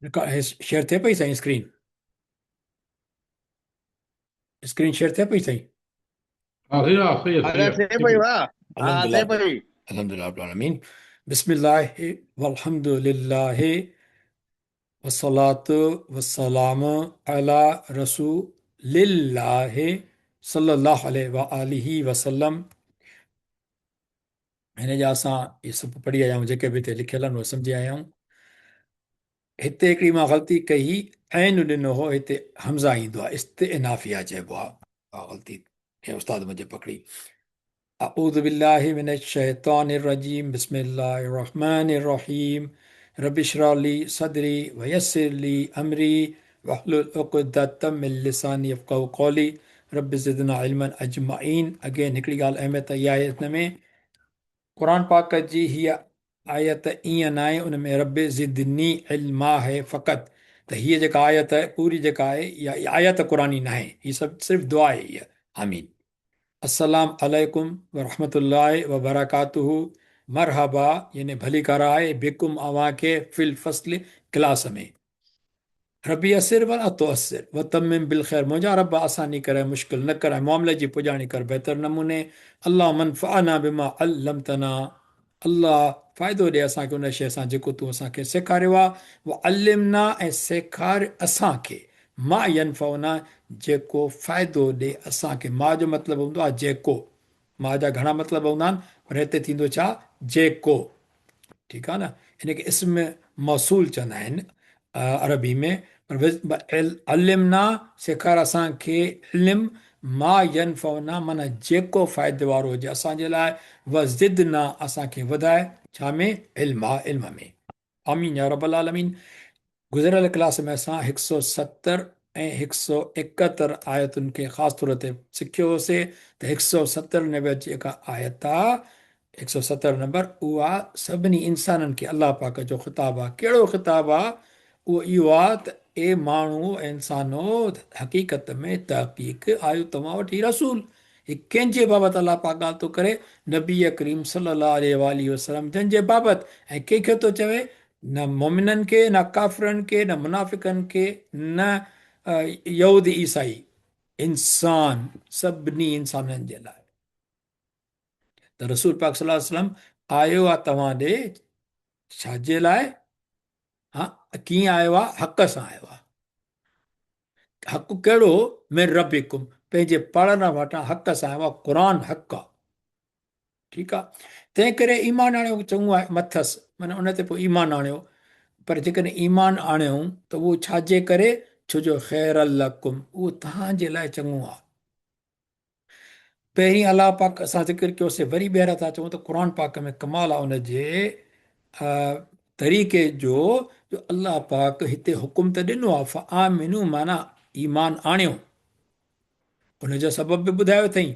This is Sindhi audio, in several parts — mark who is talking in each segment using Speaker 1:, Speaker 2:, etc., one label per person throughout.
Speaker 1: شيئر ٿئي پئي سائين اسڪرين؟ اسڪرين شيئر ٿئي پئي سائين؟
Speaker 2: ها صحيح آ صحيح آ صحيح آ
Speaker 3: ٿئي پئي وا ها ٿئي پئي.
Speaker 1: الحمدلله رب العالمين بسم الله والحمد لله والصلاة والسلام على رسول الله صلي الله عليه وآله وسلم. هن جا اسان اهي سڀ پڙهي آيا آهيون، جيڪي به هتي لکيل آهن اهي سمجهي آيا آهيون. هتي هڪڙي مان غلطي ڪئي هئي، عين ڏنو هو، هتي حمزه ايندو آهي، استئنافيه چئبو آهي. اها غلطي ڪنهن استاد منهنجي پڪڙي. اعوذ بالله من الشيطان الرجيم بسم الله الرحمن الرحيم رب اشرح لي صدري ويسر لي امري واحلل عقدة من لساني يفقهوا قولي رب زدنا علما اجمعين. اگين هڪڙي ڳالهه اهميت اها آهي ان ۾ قرآن پاڪ جي هيء آيت ائين ناهي ان ۾ رب زدني علما آهي فقط ته هيء جيڪا آيت پوري جيڪا آهي اها آيت قرآني ناهي هي سڀ صرف دعا آهي هيء. آمين. السلام عليڪم ورحمة الله وبرڪاته مرحبا يعني ڀليڪار آهي بڪم اوهان کي في الفصل ڪلاس ۾. ربي يسر ولا تعسر وتمم بالخير منهنجا رب آساني ڪر ۽ مشڪل نه ڪر ۽ معاملي جي پڄاڻي ڪر بهتر نموني اللهم انفعنا بما علمتنا الله فائدو ڏي اسان کي ان شيء سان جيڪو تون اسان کي سيکاريو آهي وعلمنا ۽ سيکار اسان کي ما ينفعنا جيڪو فائدو ڏي اسان کي ما جو مطلب هوندو آهي جيڪو ما جا گهڻا مطلب هوندا آهن پر هتي ٿيندو ڇا جيڪو ٺيڪ آهي نه ان کي اسم موصول چوندا آهن عربي ۾ پر علمنا سيکار اسان کي علم ما ينفعنا معنی جيڪو فائدي وارو هجي اسان جي لاء وزدنا اسان کي وڌائي ڇا ۾ علما علم ۾ آمين يا رب العالمين. گذريل ڪلاس ۾ اسان هڪ سئو 70 ۽ 171 آيتن کي خاص طور تي سکيو هوسي ته 170 نمبر جيڪا آيت آ 170 نمبر اها سڀني انسانن کي الله پاڪ جو خطاب آ. ڪهڙو خطاب آ؟ اهو اهو آ ته اي ماڻهو اي انسانو حقيقت ۾ تحقيق آيو توهان وٽ هي رسول. هي ڪنهن جي بابت الله پاڪ ڳالهه ٿو ڪري؟ نبي ڪريم صلي الله عليه واٰله وسلم جن جي بابت ۽ ڪنهن کي ٿو چوي؟ نه مؤمنن کي، نه ڪافرن کي، نه منافقن کي، نه يهودي عيسائي، انسان، سڀني انسانن جي لاء ته رسول پاڪ صلي الله عليه وسلم آيو آ توهان ڏي ڇا جي لاء؟ ها ڪيئن آيو آ؟ حق سان آيو آ. حق ڪهڙو؟ من ربڪم پنهنجي پالڻهار وٽان حق سان آيو آ، قرآن حق آ. ٺيڪ آ، تنهن ڪري ايمان آڻيو چڱو آهي مٿس، معنيٰ ان تي پوء ايمان آڻيو، پر جيڪڏهن ايمان آڻيو ته اهو ڇا جي ڪري؟ ڇو جو خير لڪم اهو توهان جي لاء چڱو آ. پهرين الله پاڪ اسان ذڪر ڪيوسي وري ٻيهر ٿا چئون ته قرآن پاڪ ۾ ڪمال آ ان جي طريقي جو جو الله پاڪ هتي حڪم ته ڏنو آ فآمنو معنيٰ ايمان آڻيو ان جو سبب به ٻڌايو اٿئي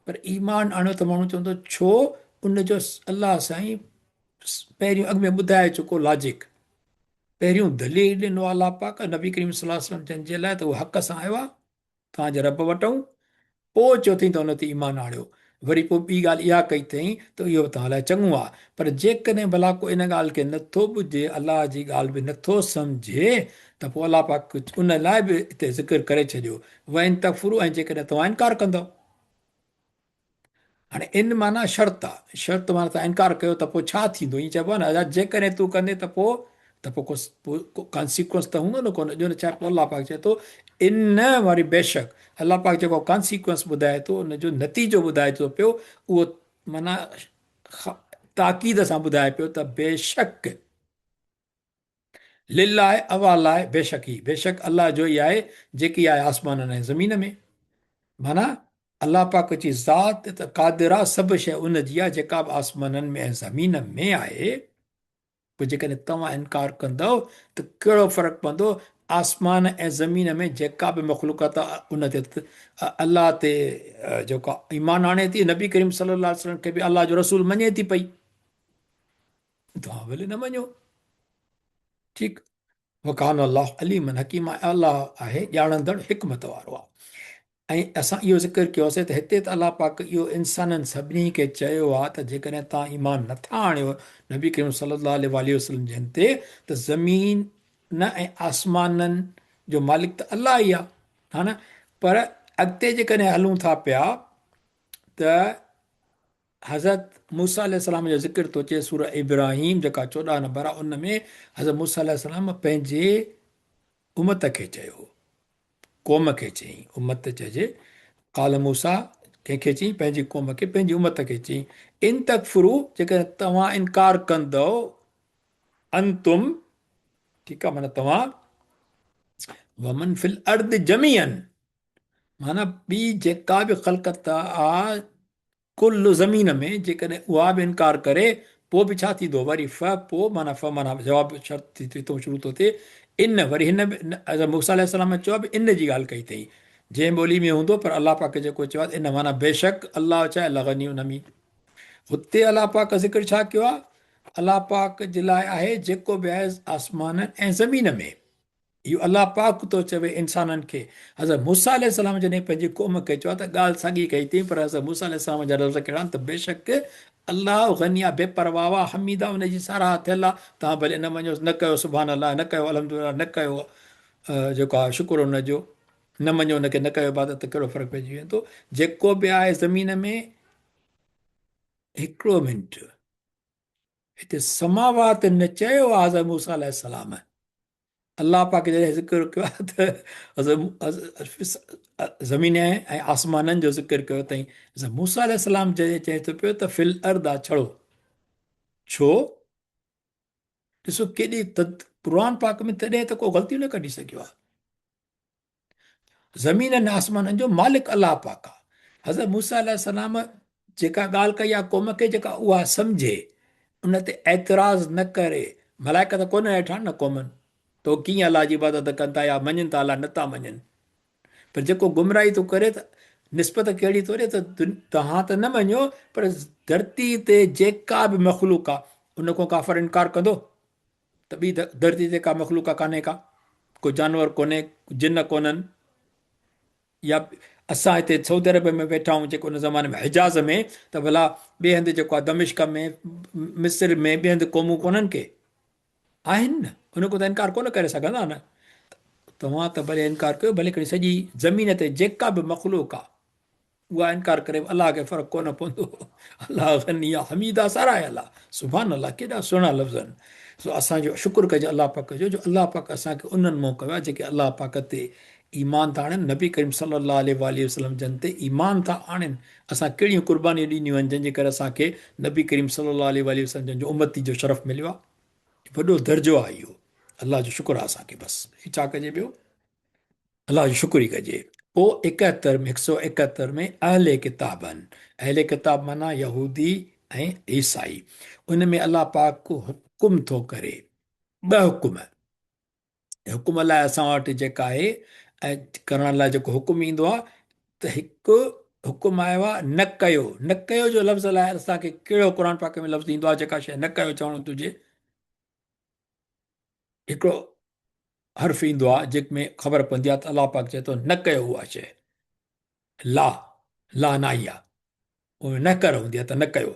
Speaker 1: پر ايمان آڻيو ته ماڻهو چوندو ڇو ان جو الله سائين پهريون اڳ ۾ ٻڌائي چڪو لاجڪ پهريون دليل ڏنو الله پاڪ نبي ڪريم صلي الله عليه وسلم جن جي لاء ته اهو حق سان آيو آ توهان جي رب وٽئون، پوء چيو اٿئين ته ان تي ايمان آڻيو. وري پوء ٻي ڳالهه اها ڪئي اٿئين ته اهو به توهان لاء چڱو آهي. پر جيڪڏهن ڀلا ڪو ان ڳالهه کي نه ٿو ٻڌي، الله جي ڳالهه به نه ٿو سمجهي ته پوء الله پاڪ ان لاء به هتي ذڪر ڪري ڇڏيو، وان تڪفروا ۽ جيڪڏهن توهان انڪار ڪندؤ. هاڻي ان معنيٰ شرط آ، شرط معنيٰ توهان انڪار ڪيو ته پوء ڇا ٿيندو؟ ائين چئبو آهي نه ادا جيڪڏهن تون ڪندين ته پوء ته پوء ڪو ڪانسيڪوئنس ته هوندو نه ڪونه جو نه ڇا پوء الله پاڪ چئي ٿو ان واري بيشڪ الله پاڪ جيڪو ڪانسيڪوئنس ٻڌائي ٿو ان جو نتيجو ٻڌائي ٿو پيو اهو معنيٰ تاڪيد سان ٻڌائي پيو ته بيشڪ لله اوهان لاء بيشڪ هي بيشڪ الله جو ئي آهي جيڪي آهي آسمانن ۽ زمين ۾، معنيٰ الله پاڪ جي ذات ته قادر آهي سڀ شيء ان جي آهي جيڪا به آسمانن ۾ ۽ زمين ۾ آهي، پوء جيڪڏهن توهان انڪار ڪندؤ ته ڪهڙو فرق پوندو آسمان ۽ زمين ۾ جيڪا به مخلوقات آهي ان تي الله تي جيڪو ايمان آڻي ٿي نبي ڪريم صلي الله عليه وسلم کي به الله جو رسول مڃي ٿي پئي توهان ڀلي نه مڃو ٺيڪ وڪان الله عليما حڪيما الله آهي ڄاڻندڙ حڪمت وارو آهي ۽ اسان اهو ذڪر ڪيوسي ته هتي ته الله پاڪ اهو انسانن سڀني کي چيو آهي ته جيڪڏهن توهان ايمان نٿا آڻيو نبي ڪريم صلي الله عليه وآله وسلم جن تي ته زمين نه ۽ آسمانن جو مالڪ ته الله ئي آهي ها نه پر اڳتي جيڪڏهن هلون ٿا پيا ته حضرت موسيٰ عليه السلام جو ذڪر ٿو اچي سورة ابراهيم جيڪا 14 نمبر آهي ان ۾ حضرت موسيٰ عليه السلام پنهنجي امت کي چيو قوم کي چيائين امت ته چئجي قال موسيٰ ڪنهن کي چيائين پنهنجي قوم کي پنهنجي امت کي چيائين ان تڪفرو جيڪڏهن توهان انڪار ڪندؤ انتم ٺيڪ آ معنی توهان ومن في الارض جميعا معنی ٻي جيڪا به خلقت آ ڪل زمين ۾ جيڪڏهن اها به انڪار ڪري پوء به ڇا ٿيندو وري ف پوء معنيٰ ف معنيٰ جواب شرط ٿي ٿو شروع ٿو ٿئي ان وري هن به حضرت موسيٰ عليه السلام چيو به ان جي ڳالهه ڪئي اٿئي جنهن ٻولي ۾ هوندو پر الله پاڪ جيڪو چيو آهي ان معنيٰ بيشڪ الله ڇا لغني حميد هتي الله پاڪ ذڪر ڇا ڪيو آهي الله پاڪ جي لاء آهي جيڪو به آهي آسمانن ۽ زمين ۾ اهو الله پاڪ ٿو چوي انسانن کي. حضرت موسيٰ عليه السلام جڏهن پنهنجي قوم کي چيو ته ڳالهه ساڳي ڪئي اٿئي پر حضرت موسيٰ عليه السلام جا لفظ ڪهڙا آهن ته بيشڪ الله غني آهي بي پرواهه آهي حميد آهي ان جي ساراهه ٿيل آهي توهان ڀلي نه مڃوس نه ڪيو سبحان الله نه ڪيو الحمد لله نه ڪيو جيڪو آهي شڪر ان جو نه مڃو ان کي نه ڪيو عبادت ته ڪهڙو فرق پئجي ويندو جيڪو به آهي زمين ۾ هڪڙو منٽ هتي سماوات نه چيو آهي حضرت موسيٰ عليه السلام الله پاڪ جڏهن ذڪر ڪيو آهي ته زمين ۽ آسمانن جو ذڪر ڪيو اٿائين حضرت موسيٰ عليه السلام جڏهن چئي ٿو پيو ته فل ارض آ ڇڙو ڇو ڏسو ڪيڏي قرآن پاڪ ۾ تڏهن ته ڪو غلطيون نه ڪڍي سگهيو آهي زمين ۽ آسمانن جو مالڪ الله پاڪ آ. حضرت موسيٰ عليه السلام جيڪا ڳالهه ڪئي آ قوم کي جيڪا اها سمجهي ان تي اعتراض نه ڪري ملائڪ ته ڪونه ويٺا آهن نه قومن ته هو ڪيئن الله جي عبادت ڪن ٿا يا مڃين ٿا الله نه ٿا مڃين پر جيڪو گمراهي ٿو ڪري ته نسبت ڪهڙي ٿو ڏي ته توهان ته نه مڃو پر ڌرتي تي جيڪا به مخلوق آ ان کان ڪافر انڪار ڪندو ته ٻي ڌرتي تي ڪا مخلوق ڪانهي ڪا، ڪو جانور ڪونهي، جن ڪونهن يا اسان هتي سعودي عرب ۾ ويٺا آهيون جيڪو ان زماني ۾ حجاز ۾ ته ڀلا ٻئي هنڌ جيڪو آهي دمشق ۾ مصر ۾ ٻئي هنڌ قومون ڪونهن ڪي آهن نه ان کان ته انڪار ڪونه ڪري سگهندا نه توهان ته ڀلي انڪار ڪيو ڀلي کڻي سڄي زمين تي جيڪا به مخلوق آهي اها انڪار ڪري به الله کي فرق ڪونه پوندو. الله غني آ حميد آ ساراهيل آ. سبحان الله ڪيڏا سهڻا لفظ آهن. سو اسان جو شڪر ڪجي الله پاڪ جو جو الله پاڪ اسان کي انهن مون ڪيو آ جيڪي الله پاڪ تي ايمان ٿا آڻين نبي ڪريم صلي الله عليه واٰله وسلم جن تي ايمان ٿا آڻين اسان ڪهڙيون قربانيون ڏنيون آهن جن جي ڪري اسان کي نبي ڪريم صلي الله عليه واٰله وسلم جن جو امتي جو شرف مليو آ وڏو درجو آ اهو الله جو شڪر آ اسان کي بس ڇا ڪجي ٻيو الله جو شڪر ئي ڪجي. پوء 71 ۾ 171 ۾ اهل ڪتابن، اهل ڪتاب معنيٰ يهودي ۽ عيسائي، ان ۾ الله پاڪ حڪم ٿو ڪري، ٻه حڪم، حڪم لاء اسان وٽ جيڪا آهي ۽ ڪرڻ لاء جيڪو حڪم ايندو آهي ته هڪ حڪم آيو آهي نه ڪيو، نه ڪيو جو لفظ لاء اسان کي ڪهڙو قرآن پاڪ ۾ لفظ ايندو آهي جيڪا شيء نه ڪيو چوڻو تجي هڪڙو حرف ايندو آهي جنهن ۾ خبر پوندي آهي ته الله پاڪ چئي ٿو نه ڪيو اها شيء لا لا ناهي آهي اهو نه ڪر هوندي آهي ته نه ڪيو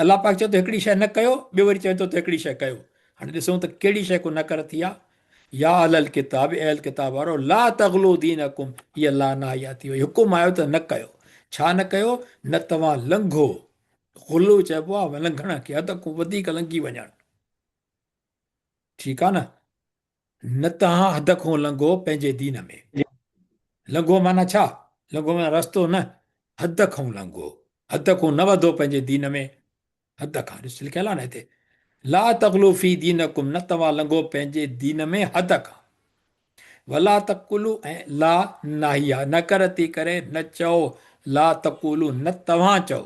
Speaker 1: الله پاڪ چئي ٿو هڪڙي شيء نه ڪيو ٻيو وري چئي ٿو ته هڪڙي شيء ڪيو هاڻي ڏسون ته ڪهڙي شيء کو نه ڪر ٿي آهي يا اهل الڪتاب اهل ڪتاب وارو لا تغلو دينڪم هي لا ناهي ٿي وئي حڪم آيو ته نه ڪيو ڇا نه ڪيو نه توهان لنگهو غلو چئبو آهي لنگهڻ کي حد کان وڌيڪ لنگهي وڃڻ ٺيڪ آ نه نه توهان حد کان لنگهو پنهنجي دين ۾ لنگهو معنيٰ ڇا لنگهو معنيٰ رستو نه حد کان لنگهو حد کان نه وڌو پنهنجي دين ۾ حد کان ڏس لکيل آ نه هتي لا تغلو في دينڪم نه توهان لنگهو پنهنجي دين ۾ حد کان ولا تقولو ۽ لا ناهيه نه ڪر ٿي ڪري نه چئو لا تقولو نه توهان چئو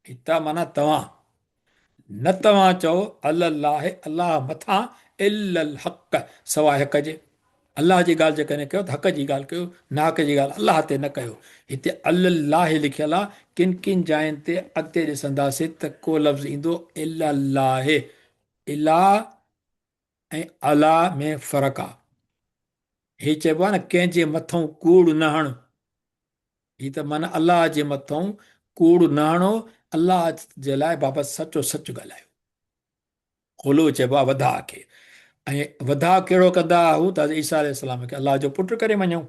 Speaker 1: هت معنيٰ توهان نه توهان چئو علی الله الله مٿان الا الحق سواء حق جي الله جي ڳالهه جيڪڏهن ڪيو ته حق جي ڳالهه ڪيو ناحق جي ڳالهه الله تي نه ڪيو هتي علی الله لکيل آهي ڪن ڪن جاين تي اڳتي ڏسنداسين ته ڪو لفظ ايندو الا الله الا ۽ الا ۾ فرق آ هي چئبو آ نه ڪنهن جي مٿئون ڪوڙ نه هڻ هي ته معنيٰ الله جي مٿئون ڪوڙ نه هڻو الله جي لاء بابت سچو سچ ڳالهايو غلو چئبو آ وڌاء کي. ۽ وڌاء ڪهڙو ڪندا هو ته حضرت عيسيٰ عليه السلام کي الله جو پٽ ڪري مڃون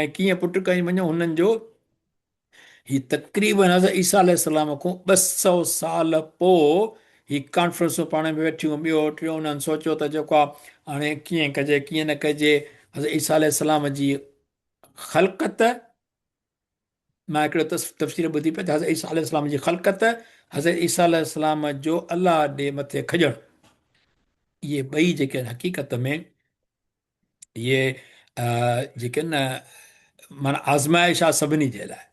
Speaker 1: ۽ ڪيئن پٽ ڪري مڃون هنن جو هي تقريبن حضرت عيسيٰ عليه السلام کان 200 سال پوء هي ڪانفرنسون پاڻ ۾ ويٺيون ٻيو ٽيون انهن سوچيو ته جيڪو آ هاڻي ڪيئن ڪجي ڪيئن نه ڪجي حضرت عيسيٰ عليه السلام جي خلقت مان هڪڙو تفسير ٻڌي پئي ته حضرت عيسيٰ عليه السلام جي خلقت، حضرت عيسيٰ عليه السلام جو الله ڏي مٿي کڄڻ، اهي ٻئي جيڪي آهن حقيقت ۾ اهي جيڪي آهن نه معنيٰ آزمائش آهي سڀني جي لاء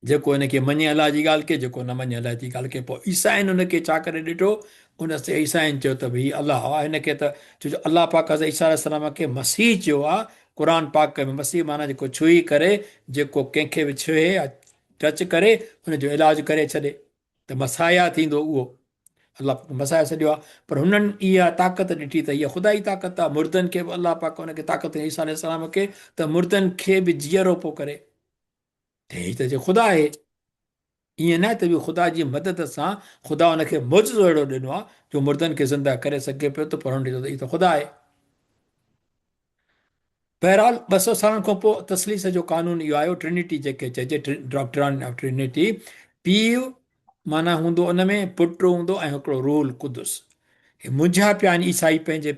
Speaker 1: جيڪو ان کي مڃي الله جي ڳالهه کي جيڪو نه مڃي الله جي ڳالهه کي پوء عيسائين ان کي ڇا ڪري ڏٺو ان تي عيسائين چيو ته هي الله آهي هن کي ته ڇو جو الله پاڪ حضرت عيسيٰ عليه السلام کي مسيح چيو آهي قرآن پاڪ ۾ مسيح معنيٰ جيڪو ڇهي ڪري جيڪو ڪنهن کي به ڇهي يا ٽچ ڪري ان جو علاج ڪري ڇڏي ته مسايا ٿيندو اهو الله پاڪ مسايا سڏيو آهي پر هنن اها طاقت ڏٺي ته هيء خدائي طاقت آهي مردن کي به الله پاڪ ان کي طاقت ڏني عيسيٰ عليه السلام کي ته مردن کي به جيئرو پيو ڪري ته هي ته خدا آهي ائين ناهي ته به خدا جي مدد سان خدا ان کي معجزو اهڙو ڏنو آهي جو مردن کي زنده ڪري سگهي پيو ته پر هن چيو ته هي ته خدا آهي. بهرحال 200 سالن کان پوء تثليث جو قانون اهو آيو ٽرنيٽي جنهن کي چئجي ڊاڪٽرائن آف ٽرنيٽي پيء معنيٰ هوندو ان ۾ پٽ هوندو ۽ هڪڙو روح القدس. هي منجهيا پيا آهن عيسائي پنهنجي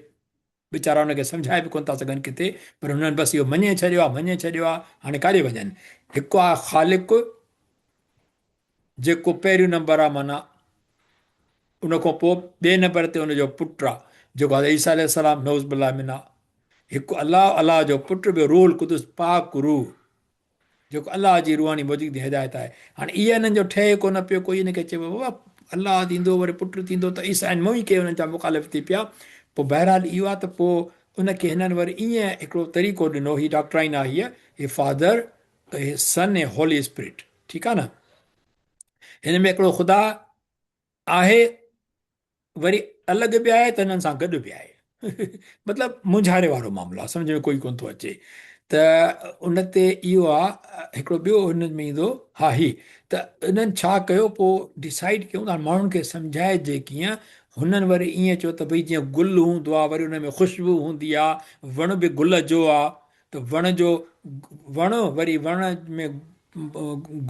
Speaker 1: ويچارا ان کي سمجهائي به ڪونه ٿا سگهن ڪٿي پر هنن بس اهو مڃي ڇڏيو آهي مڃي ڇڏيو آهي هاڻي ڪاڏي وڃن هڪ آهي خالق جيڪو پهريون نمبر آهي معنيٰ ان کان پوء ٻئي نمبر تي ان جو پٽ آهي جيڪو حضرت عيسيٰ عليه السلام نعوذ بالله منه هڪ الله الله جو پٽ ٻيو روح القدس پاڪ روح جيڪو الله جي روحاني موجودگي هدايت آهي. هاڻي اهي انهن جو ٺهي ڪونه پيو، ڪوئي ان کي چئي بابا الله ٿيندو وري پٽ ٿيندو ته عيسائين مون ئي ڪي انهن جا مخالف ٿي پيا. پوء بهرحال اهو آهي ته پوء ان کي هنن وري ائين هڪڙو طريقو ڏنو، هي ڊاڪٽرائن آهي هيء، هي فادر، هي سن ۽ هولي اسپرٽ، ٺيڪ آهي نه؟ هن ۾ هڪڙو خدا آهي. وري الڳ به آهي ته هنن سان گڏ به آهي مطلب مونجهاري وارو معاملو آهي سمجھ ۾ ڪوئي ڪونه ٿو اچي ته ان تي اهو آ هڪڙو ٻيو هن ۾ ايندو ها هي ته انهن ڇا ڪيو پوء ڊسائيڊ ڪيون ته ماڻهن کي سمجهائجي ڪيئن هنن وري ائين چيو ته ڀئي جيئن گل هوندو آ وري ان ۾ خوشبو هوندي آ وڻ به گل جو آ ته وڻ جو وڻ وري وڻ ۾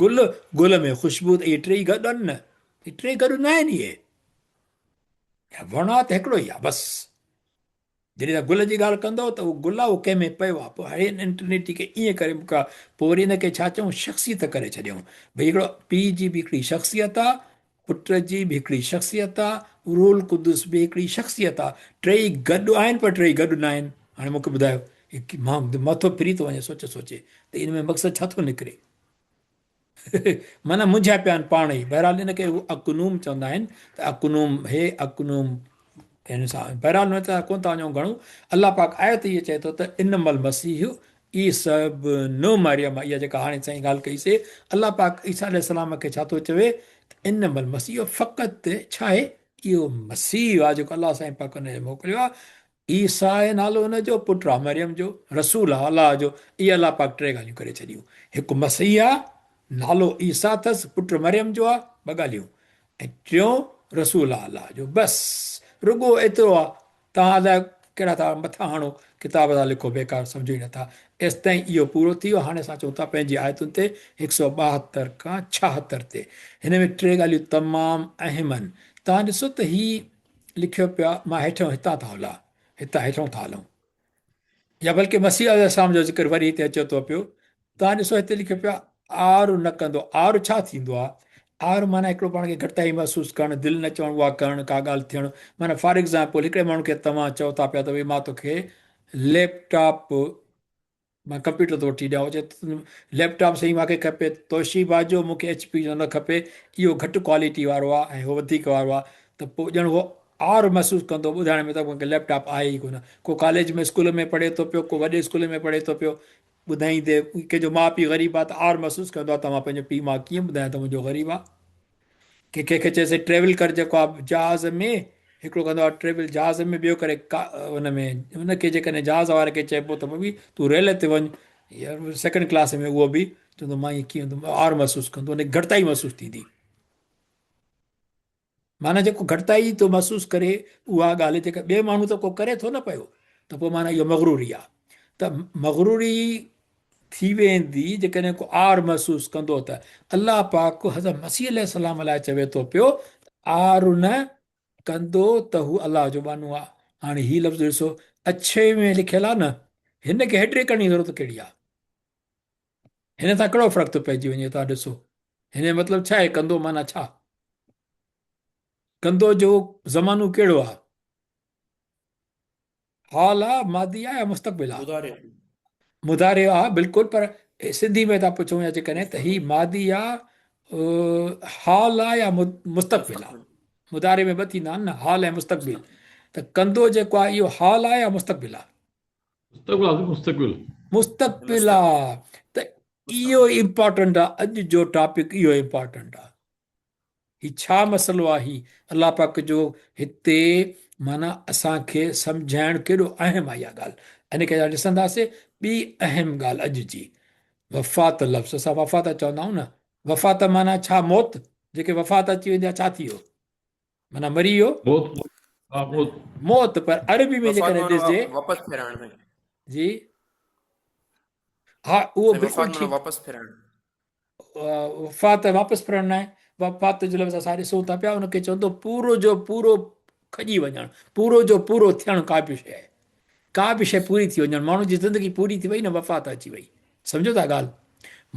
Speaker 1: گل گل ۾ خوشبو ته اهي ٽيئي گڏ آهن نه اهي ٽيئي گڏ نه آهن اهي وڻ آ ته هڪڙو ئي آ بس. جڏهن توهان گل جي ڳالهه ڪندؤ ته اهو گل آ اهو ڪنهن ۾ پيو آ پوء هاڻي ان انٽرنيٽ کي ائين ڪري مون پوء وري ان کي ڇا چئون شخصيت ڪري ڇڏيائون ڀئي هڪڙو پيء جي به هڪڙي شخصيت آ پٽ جي به هڪڙي شخصيت آ روح القدس به هڪڙي شخصيت آ ٽيئي گڏ آهن پر ٽيئي گڏ نه آهن هاڻي مون کي ٻڌايو مان مٿو ڦري ٿو وڃي سوچي سوچي ته ان ۾ مقصد ڇا ٿو نڪري معنيٰ منجهيا پيا آهن پاڻ ئي. بهرحال ان کي هو اقنوم چوندا آهن ته اقنوم هي اقنوم هن سان بهرحال ان تي ڪونه ٿا وڃون گهڻو. الله پاڪ آيت هيء چئي ٿو ته انما المسيح عيسي ابن مريم اها جيڪا هاڻي سائين ڳالهه ڪئي سي الله پاڪ عيسيٰ عليه السلام کي ڇا ٿو چوي ته انما المسيح فقط ڇا آهي اهو مسيح آهي جيڪو الله سائين پاڪ ان کي موڪليو آهي عيسيٰ آهي نالو ان جو، پٽ آ مريم جو، رسول آ الله جو، اهي الله پاڪ ٽي ڳالهيون ڪري ڇڏيون. هڪ مسيح آ، نالو عيسيٰ اٿس، پٽ مريم جو آ، ٻه ڳالهيون، ۽ ٽيون رسول آ الله جو، بس رڳو ايترو آ، توهان الائي ڪهڙا ٿا مٿا هڻو، ڪتاب ٿا لکو بيڪار سمجهو ئي نٿا. ايستائين اهو پورو ٿي ويو، هاڻي اسان اچون ٿا پنهنجي آيتن تي هڪ سئو 72 کان 76 تي. هن ۾ ٽي ڳالهيون تمام اهم آهن. توهان ڏسو ته هي لکيو پيو آهي، مان هيٺيون هتان ٿا هلان، هتان هيٺئون ٿا هلون. يا بلڪه مسيح عليه السلام جو ذڪر وري هتي اچي ٿو پيو. توهان ڏسو هتي لکيو پيو آهي، آر نه ڪندو. آر ڇا ٿيندو آهي؟ آر معنيٰ هڪڙو پاڻ کي گهٽتائي محسوس ڪرڻ، دل نه چوڻ اها ڪرڻ، ڪا ڳالهه ٿيڻ. معنيٰ فار ايگزامپل هڪڙي ماڻهو کي توهان چئو ٿا پيا ته ڀئي مان توکي ليپ ٽاپ مان ڪمپيوٽر ٿو وٺي ڏيان چي ليپ ٽاپ سائين مانکي کپي توشيبا جو مونکي ايڇ پي جو نه کپي اهو گهٽ ڪوالٽي وارو آهي ۽ هو وڌيڪ وارو آهي ته پوء ڄڻ هو آر محسوس ڪندو ٻڌائڻ ۾ ته مونکي ليپ ٽاپ آهي ئي ڪونه ڪو ڪاليج ۾ اسڪول ۾ پڙهي ٿو پيو ڪو وڏي اسڪول ۾ پڙهي ٿو پيو ٻڌائيندي ڪنهن جو ماء پيء غريب آهي ته آر محسوس ڪندو آهي ته مان پنهنجو پيء ماء ڪيئن ٻڌايان ته منهنجو غريب آهي ڪنهن ڪنهن کي چئي سي ٽريول ڪر جيڪو آ جهاز ۾ هڪڙو ڪندو آ ٽريول جهاز ۾ ٻيو ڪري ان ۾ ان کي جيڪڏهن جهاز واري کي چئبو ته ڀئي تون ريل تي وڃ يار سيڪنڊ ڪلاس ۾ اهو به چوندو مان ائين ڪيئن آر محسوس ڪندو ان کي گهٽتائي محسوس ٿيندي. معنيٰ جيڪو گهٽتائي ٿو محسوس ڪري اها ڳالهه جيڪا ٻئي ماڻهو ته ڪو ڪري ٿو نه پيو ته پوء معنيٰ اهو مغروري آهي ته مغروري ٿي ويندي جيڪڏهن ڪو عار محسوس ڪندو ته الله پاڪ حضرت مسيح عليه السلام لاء چوي ٿو پيو عار نه ڪندو ته هو الله جو ٻانهو آهي. هاڻي هي لفظ ڏسو اڇي ۾ لکيل آهي نه هن کي هيڊري ڪرڻ جي ضرورت ڪهڙي آهي؟ هن سان ڪهڙو فرق ٿو پئجي وڃي توهان ڏسو هن جو مطلب ڇا آهي ڪندو معنيٰ ڇا؟ ڪندو جو زمانو ڪهڙو آهي؟ حال آ ماضي آ يا مستقبل آ؟
Speaker 4: مضارع.
Speaker 1: مضارع آ بلڪل پر سنڌي ۾ ٿا پڇون يا جيڪڏهن ته هي ماضي آ حال آ يا مستقبل آ؟ مضارع ۾ ٻه ٿيندا آهن نه حال ۽ مستقبل ته ڪندو جيڪو آ اهو حال آ يا مستقبل آ؟
Speaker 2: مستقبل آ مستقبل.
Speaker 1: مستقبل آ ته اهو امپارٽنٽ آ اڄ جو ٽاپڪ اهو امپارٽنٽ آ. هي ڇا مسئلو آ هي الله پاڪ جو هتي معنيٰ اسان کي سمجهائڻ ڪيڏو اهم آ اها ڳالهه ان کي اسان ڏسنداسي ٻي اهم ڳالهه اڄ جي وفات لفظ اسان وفات چوندا آهيون نه وفات معنيٰ ڇا موت جيڪي وفات اچي ويندي آ ڇا ٿي ويو معنيٰ مري ويو
Speaker 2: موت ها موت
Speaker 1: موت پر عربي ۾
Speaker 4: وفات
Speaker 1: جيڪڏهن
Speaker 4: معنيٰ
Speaker 1: ڏسجي
Speaker 4: واپس ڦيرائڻ سائين
Speaker 1: جي ها اهو
Speaker 4: سائين
Speaker 1: بلڪل
Speaker 4: وفات معنيٰ
Speaker 1: ٺيڪ
Speaker 4: واپس ڦيرائڻ
Speaker 1: وفات واپس ڦرڻ ناهي، وفات جو لفظ اسان ڏسون ٿا پيا ان کي چوندو پورو جو پورو کڄي وڃڻ، پورو جو پورو ٿيڻ ڪا به شيء، ڪا به شيء پوري ٿي وڃڻ، ماڻهو جي زندگي پوري ٿي وئي نه وفات اچي وئي، سمجهو ٿا ڳالهه،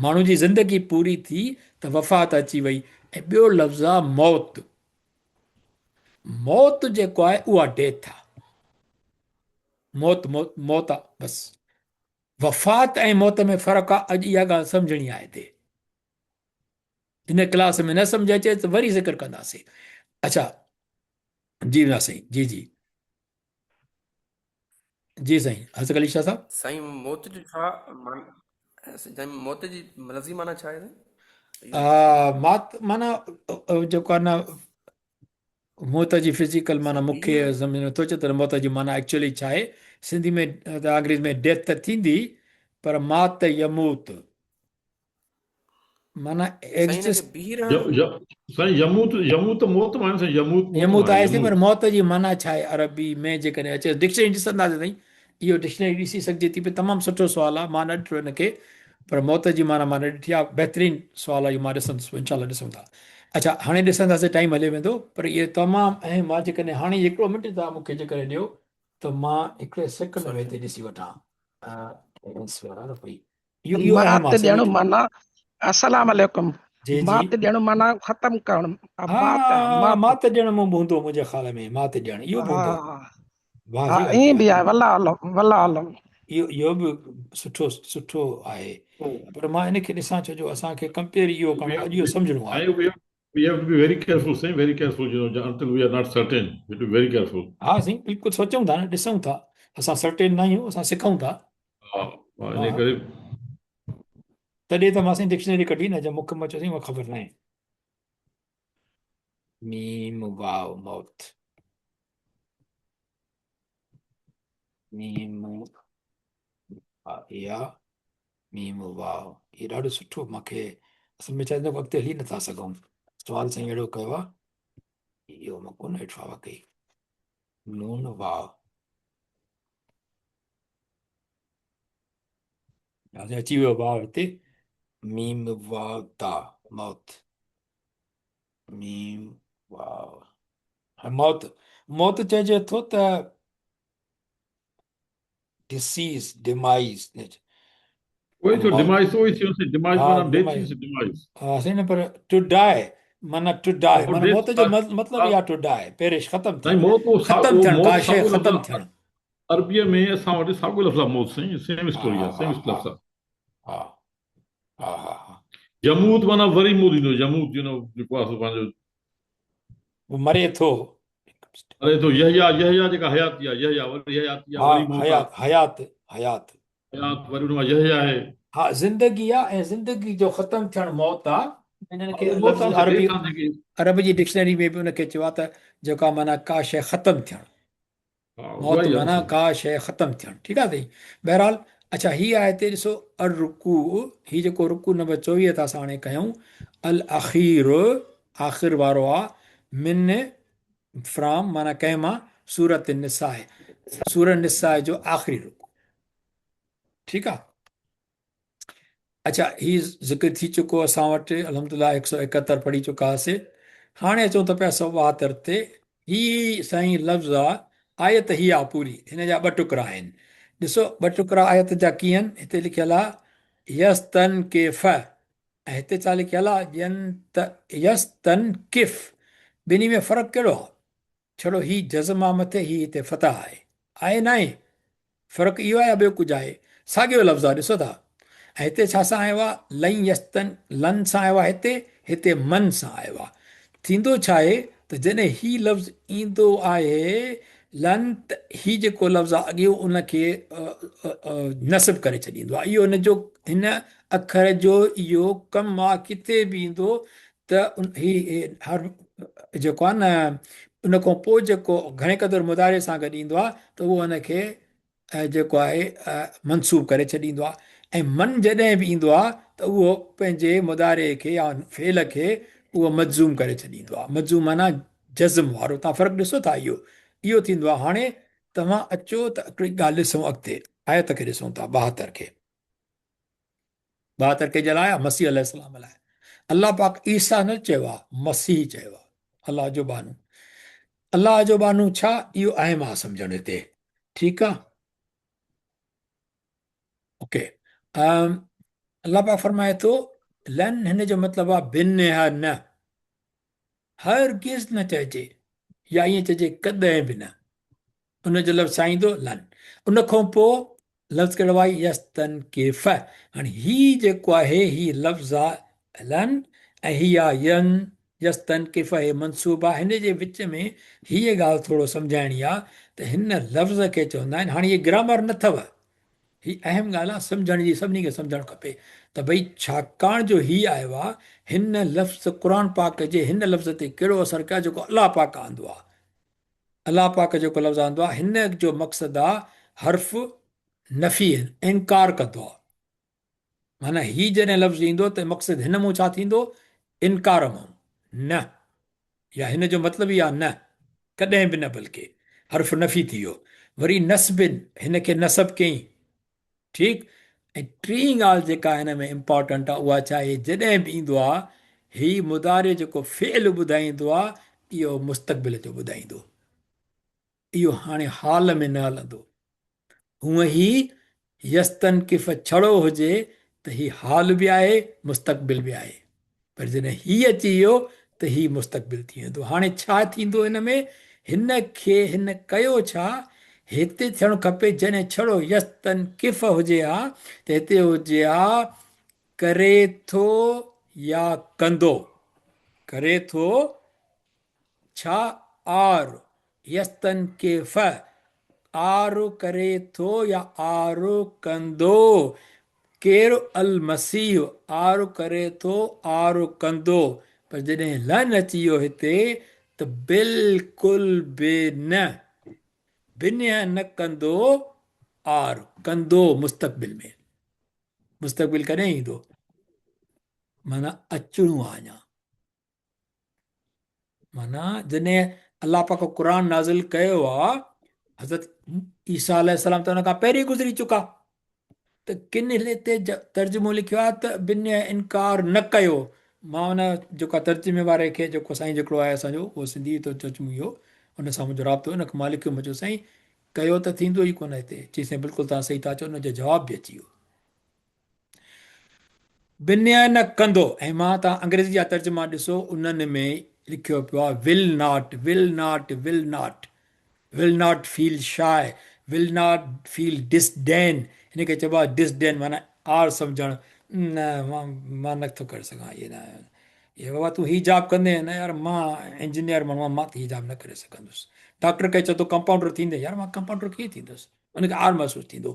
Speaker 1: ماڻهو جي زندگي پوري ٿي ته وفات اچي وئي ۽ ٻيو لفظ آ موت، موت جيڪو آهي اها ڊيٿ آ، موت موت موت آ بس. وفات ۽ موت ۾ فرق آ اڄ اها ڳالهه سمجهڻي آهي هتي هن ڪلاس ۾ نه سمجهه اچي ته وري ذڪر ڪنداسين اڇا جي نه سائين جي جي جي سائين حضرت علي شاهه صاحب
Speaker 4: سائين موت جو ڇا معنی موت جي لفظي معنی ڇا آهي سائين
Speaker 1: مات معنی جيڪو آهي نه موت جي فزيڪل معنيٰ مون کي سمجهه ۾ نٿو اچي ته موت جي معنيٰ ايڪچوئلي ڇا آهي. سنڌي ۾ ته انگريزي ۾ ڊيٿ ته ٿيندي پر مات يموت معنيٰ ايگزسٽ.
Speaker 2: سائين يموت يموت موت مان سائين يموت موت
Speaker 1: يموت آهي سائين پر موت جي معنيٰ ڇا آهي عربي ۾ جيڪڏهن اچي ڊڪشنري ڏسنداسين سائين اهو ڊڪشنري ڏسي سگهجي ٿي پئي تمام سٺو سوال آهي مان نه ڏٺو ان کي پر موت جي معنيٰ مان نه ڏٺي آهي بهترين سوال آهي اهو مان ڏسندس انشاء الله ڏسون ٿا اڇا هاڻي ڏسنداسين ٽائيم هلي ويندو پر اهي تمام اهم آهي جيڪڏهن هاڻي هڪڙو منٽ توهان مون کي جيڪڏهن ڏيو ته مان هڪڙي سيڪنڊ ۾ هتي ڏسي وٺان
Speaker 5: مات ڏيڻ معنيٰ السلام عليڪم مات ڏيڻ معنيٰ ختم ڪرڻ
Speaker 1: مات مات ڏيڻ مون به هوندو منهنجي خيال ۾ مات ڏيڻ اهو به هوندو
Speaker 5: ها ائين به آهي والله عالم والله عالم.
Speaker 1: اهو اهو به سٺو سٺو آهي پر مان ان کي ڏسان ڇو جو اسان کي ڪمپيئر اهو ڪرڻو اڄ اهو سمجهڻو آهي.
Speaker 2: We have to be very careful سائين very careful you know until we are not certain we have to be very careful.
Speaker 1: ها سائين بلڪل سوچون ٿا نه ڏسون ٿا اسان سرٽين نه آهيون اسان سکون ٿا.
Speaker 2: ها ان ڪري
Speaker 1: تڏهن ته مان سائين ڊڪشنري ڪڍي نه جو مون کي مان چيو سائين خبر ناهي. ميم واو موت ميم يا ميم واو هي ڏاڍو سٺو مونکي اصل ۾ چاهيندو اڳتي هلي نٿا سگهون سوال سائين اهڙو ڪيو آهي اهو مان ڪونه ڏٺو آهي واقعي نون واو اچي ويو واو هتي ميم واو تا موت ميم واو موت موت چئجي ٿو ته ڊسيز ڊمائز
Speaker 2: اهو ٿيو ڊمائز اهو ٿيو سي ڊمائز معنيٰ ڊيٿ ٿي سي ڊمائز
Speaker 1: ها سائين نه پر ٽو ڊاء معنيٰ ٽو ڊاء معنيٰ موت جو مطلب اها ٽو ڊاء پيرش ختم ٿيڻ ختم ٿيڻ ڪا شيء ختم ٿيڻ
Speaker 2: عربيء ۾ اسان وٽ ساڳيو لفظ آهي موت سائين سيم اسٽوري آهي سيم لفظ آهي
Speaker 1: ها ها ها ها
Speaker 2: يموت معنيٰ وري موت ايندو يموت يو نو جيڪو آهي سو پنهنجو
Speaker 1: هو مري ٿو
Speaker 2: مري ٿو يحيٰ يحيٰ جيڪا حياتي آهي يحيٰ وري حياتي آهي وري موت
Speaker 1: حيات حيات حيات
Speaker 2: حيات وري ان مان يحيٰ آهي
Speaker 1: ها زندگي آهي ۽ زندگي جو ختم ٿيڻ موت آهي انهن کي لفظ عربي عرب جي ڊڪشنري ۾ به ان کي چيو آهي ته جيڪا معنيٰ ڪا شيء ختم ٿيڻ موت معنيٰ ڪا شيء ختم ٿيڻ ٺيڪ آهي سائين بهرحال اڇا هي آهي هتي ڏسو الرڪوع هي جيڪو رڪوع نمبر 24 ٿا اسان هاڻي ڪيون الاخير آخر وارو آ من فرام معنيٰ ڪنهن مان سورة النساء سورة النساء جو آخري رڪوع ٺيڪ آ اچھا هي ذڪر ٿي چڪو اسان وٽ الحمدلله 171 پڙهي چڪا هئاسي هاڻي اچون ته پيا 172 تي هي سائين لفظ آ آيت هي آ پوري هن جا ٻه ٽڪرا آهن ڏسو ٻه ٽڪرا آيت جا ڪيئن هتي لکيل آ يستن ڪيف ۽ هتي ڇا لکيل آ ين ته يستنڪف ٻنهي ۾ فرق ڪهڙو آ؟ ڇڙو هي جزم آ مٿي هي هتي فتح آهي. آهي ناهي؟ فرق اهو آهي يا ٻيو ڪجهه آهي؟ ساڳيو لفظ آ ڏسو ٿا. ۽ هتي ڇا سان آيو آ؟ لن يستن لن سان آيو آ هتي هتي من سان آيو آ. ٿيندو ڇا آهي ته جڏهن هي لفظ ايندو آهي لن ته هي جيڪو لفظ آ اڳيون ان کي نصب ڪري ڇڏيندو آ اهو ان جو هن اکر جو اهو ڪم آ ڪٿي به ايندو ته هي هر جيڪو آ نه ان کان پوء جيڪو گهڻي قدر مضارع سان گڏ ايندو آ ته اهو ان کي جيڪو آهي منصوب ڪري ڇڏيندو آهي ۽ من جڏهن به ايندو آهي ته اهو پنهنجي مضارع کي يا فعل کي اهو مجزوم ڪري ڇڏيندو آهي مجزوم معنيٰ جزم وارو تان فرق ڏسو ٿا اهو اهو ٿيندو آهي هاڻي توهان اچو ته هڪڙي ڳالهه ڏسون اڳتي آيت کي ڏسون ٿا 72 کي 72 ڪنهن جي لاء آهي؟ مسيح عليه السلام لاء. الله پاڪ عيسيٰ نه چيو آهي، مسيح چيو آهي. الله جو ٻانهو. الله جو ٻانهو ڇا؟ اهو اهم آهي سمجهڻ هتي. ٺيڪ آهي؟ اوڪي. الله پاڪ فرمائي ٿو لن هن جو مطلب آهي بنها نه. هرگز نه چئجي يا ائين چئجي ڪڏهن به نه. ان جو لفظ ڇا ايندو؟ لن. ان کان پوء لفظ ڪهڙو آهي؟ يستنڪف. هاڻي هي جيڪو آهي هي لفظ آهي لن ۽ هي آهي ين يستنڪف هي منصوب آهي. هن جي وچ ۾ هيء ڳالهه ٿورو سمجهائڻي آهي ته هن لفظ کي چوندا آهن هاڻي هي گرامر نه اٿو هي اهم ڳالهه آهي سمجهڻ جي سڀني کي سمجهڻ کپي ته ڀئي ڇاڪاڻ جو هي آيو آهي هن لفظ قرآن پاڪ جي هن لفظ تي ڪهڙو اثر ڪيو جيڪو الله پاڪ آندو آهي الله پاڪ جيڪو لفظ آندو آهي هن جو مقصد آهي حرف نفي انڪار ڪندو آهي معنيٰ هي جڏهن لفظ ايندو ته مقصد هن مون ڇا ٿيندو انڪار مون نه يا هن جو مطلب ئي آهي نه ڪڏهن به نه بلڪه حرف نفي ٿي ويو وري نصب هن کي نصب ڪيائين ٺيڪ ۽ ٽين ڳالهه جيڪا هن ۾ امپارٽنٽ آهي اها ڇا آهي جڏهن به ايندو آهي هي مضارع جيڪو فعل ٻڌائيندو آهي اهو مستقبل جو ٻڌائيندو اهو هاڻي حال ۾ نه هلندو. هونء هي يستنڪف ڇڙو هجي ته هي حال به آهي مستقبل به آهي. پر جڏهن هي اچي ويو ته هي مستقبل ٿي ويندو. هاڻي ڇا ٿيندو هن ۾؟ هن کي هن ڪيو ڇا؟ هتي ٿيڻ کپي جڏهن ڇڙو يستنڪف هجي ها ته هتي هجي ها ڪري ٿو يا ڪندو. ڪري ٿو ڇا آر يستنڪف آر ڪري ٿو يا آر ڪندو؟ ڪير المسيح آر ڪري ٿو آر ڪندو؟ پر جڏهن لن اچي ويو هتي ته بلڪل به نه بنهه نه ڪندو آر ڪندو مستقبل ۾ مستقبل ڪڏهن ايندو؟ معنيٰ اچڻو آ اڃا. معنيٰ جڏهن الله پاڪ قرآن نازل ڪيو آ حضرت عيسيٰ عليه السلام ته ان کان پهرين گذري چڪا ته ڪن هتي ترجمو لکيو آ ته بن انڪار نه ڪيو مان ان جيڪا ترجمي واري کي جيڪو سائين جيڪڙو آهي اسان جو اهو سنڌي ٿو ترجمو اهو ان سان منهنجو رابطو ان کي مان لکيو منهنجو سائين ڪيو ته ٿيندو ئي ڪونه هتي چي سائين بلڪل تان صحيح ٿا چئو ان جو جواب به اچي ويو بنيا نه ڪندو ۽ مان تان انگريزي جا ترجما ڏسو انهن ۾ لکيو پيو آهي will not will not will not will not feel shy will not feel disdain هن کي چئبو آهي ڊسڊين معنيٰ آر سمجهڻ نه مان نه ٿو ڪري سگهان هي نه هي بابا تون هي جاب ڪندين نه يار مان انجنيئر ماڻهو آهيان مان ته هي جاب نه ڪري سگهندس ڊاڪٽر کي چئي ٿو ڪمپائونڊر ٿيندين يار مان ڪمپائونڊر ڪيئن ٿيندس ان کي آر محسوس ٿيندو.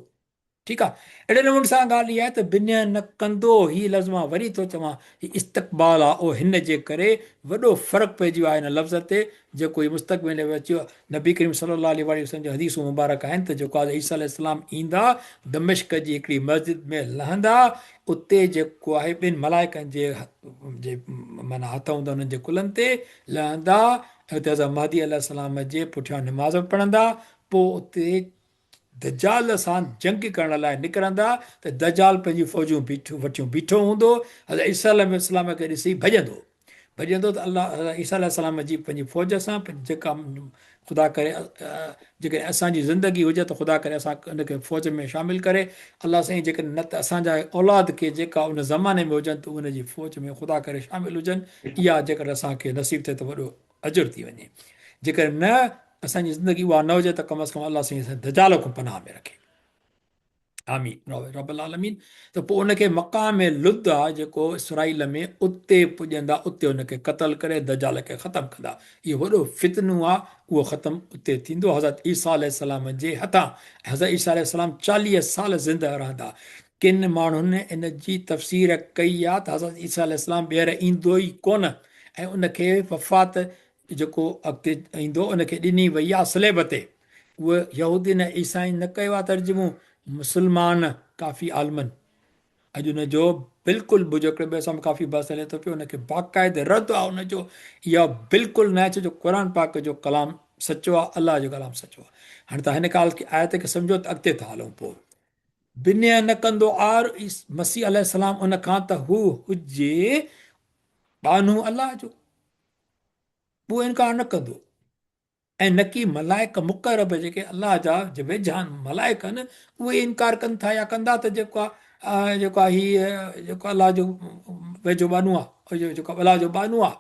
Speaker 1: ٺيڪ آ. اهڙي نموني سان ڳالهه اها آهي ته بنهه نه ڪندو هي لفظ مان وري ٿو چوان هي استقبال آ اهو هن جي ڪري وڏو فرق پئجي ويو آهي هن لفظ تي جيڪو هي مستقبل ۾ اچي ويو نبي ڪريم صلي الله عليه واٰله وسلم جون حديثون مبارڪ آهن ته جيڪو آ عيسيٰ عليه السلام ايندا دمشق جي هڪڙي مسجد ۾ لهندا اتي جيڪو آهي ٻن ملائڪن جي جي معنيٰ هٿ هوندا انهن جي ڪلهن تي لهندا ۽ اتي حضرت مهدي عليه السلام جي پٺيان نماز به پڙهندا پوء اتي دجال سان جنگ ڪرڻ لاء نڪرندا ته دجال پنهنجون فوجون بيٺو وٺيون بيٺو هوندو، حضرت عيسيٰ عليه السلام کي ڏسي ڀڄندو ڀڄندو ته الله حضرت عيسيٰ عليه السلام جي پنهنجي فوج سان جيڪا خدا ڪري جيڪڏهن اسان جي زندگي هجي ته خدا ڪري اسان ان کي فوج ۾ شامل ڪري الله سائين جيڪڏهن نه ته اسان جا اولاد کي جيڪا ان زماني ۾ هجن ته ان جي فوج ۾ خدا ڪري شامل هجن اها جيڪڏهن اسان کي نصيب ٿئي ته وڏو اجر ٿي وڃي جيڪڏهن نه اسان جي زندگي اها نه هجي ته ڪم از ڪم الله سائين اسان دجال کان پناهه ۾ رکي آمين رب العالمين ته پوء ان کي مقام لد آ جيڪو اسرائيل ۾ اتي پڄندا اتي ان کي قتل ڪري دجال کي ختم ڪندا اهو وڏو فتنو آ اهو ختم اتي ٿيندو حضرت عيسيٰ عليه السلام جي هٿان حضرت عيسيٰ عليه السلام 40 سال زنده رهندا ڪن ماڻهن ان جي تفسير ڪئي آ ته حضرت عيسيٰ عليه السلام ٻيهر ايندو ئي ڪونه ۽ ان کي وفات جيڪو اڳتي ايندو ان کي ڏني وئي آ صليب تي. اهو يهودين ۽ عيسائين نه ڪيو آ ترجمو، مسلمان ڪافي عالمن اڄ ان جو بلڪل به جو هڪڙي ٻئي سان به ڪافي بحث هلي ٿو پيو ان کي باقاعده رد آ ان جو اها بلڪل نه آهي ڇو جو قرآن پاڪ جو ڪلام سچو آ الله جو ڪلام سچو آ. هاڻي توهان هن ڳالهه کي آيت کي سمجهو ته اڳتي ٿا هلون پوء. بنهه نه ڪندو عار مسيح عليه السلام ان کان ته هو هجي ٻانهو الله جو اهو انڪار نه ڪندو ۽ نڪي ملائڪ مقرب جيڪي الله جا ويجها ملائڪ آهن اهي انڪار ڪن ٿا يا ڪندا ته جيڪو آهي جيڪو آهي هي جيڪو الله جو ويجهو ٻانهو آهي جيڪو الله جو ٻانهو آهي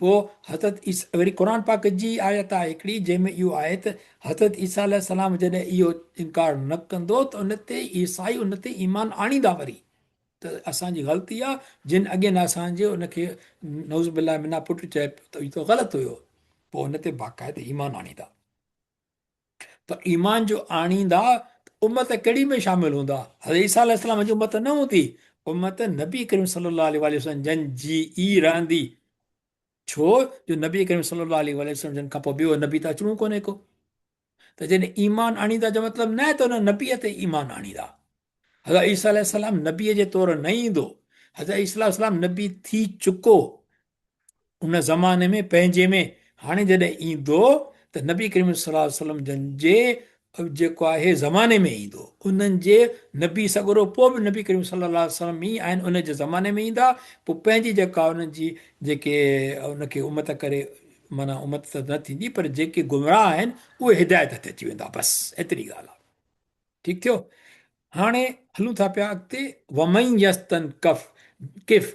Speaker 1: پوء حضرت عيسيٰ وري قرآن پاڪ جي آيت آهي هڪڙي جنهن ۾ اهو آهي ته حضرت عيسيٰ عليه السلام جڏهن اهو انڪار نه ڪندو ته ان تي عيسائي ان تي ايمان آڻيندا وري ته اسان جي غلطي آ جن اڳين اسان جي ان کي نعوذ بالله منا پٽ چئي ته اهو ته غلط هيو پوء ان تي باقاعده ايمان آڻيندا پر ايمان جو آڻيندا ته امت ڪهڙي ۾ شامل هوندا؟ حضرت عيسيٰ عليه السلام جي امت نه هوندي، امت نبي ڪريم صلي الله عليه واٰله وسلم جن جي ئي رهندي، ڇو جو نبي ڪريم صلي الله عليه واٰله وسلم جن کان پوء ٻيو نبي ته اچڻو ڪونهي ڪو. ته جڏهن ايمان آڻيندا جو مطلب نه آهي ته ان نبي تي ايمان آڻيندا. حضرت عيسيٰ عليه السلام نبي جي طور نه ايندو، حضرت عيسيٰ عليه السلام نبي ٿي چڪو ان زماني ۾ پنهنجي ۾ هاڻي جڏهن ايندو ته نبي ڪريم صلي الله عليه وسلم جن جي جيڪو آهي زماني ۾ ايندو انهن جي نبي سڳورو پوء به نبي ڪريم صلي الله عليه وسلم ئي آهن ان جي زماني ۾ ايندا پوء پنهنجي جيڪا انهن جي جيڪي ان کي امت ڪري معنيٰ امت ته نه ٿيندي پر جيڪي گمراهه آهن اهي هدايت تي اچي ويندا بس ايتري ڳالهه آهي ٺيڪ ٿيو هاڻي هلون ٿا پيا اڳتي ومن يستنڪف ڪف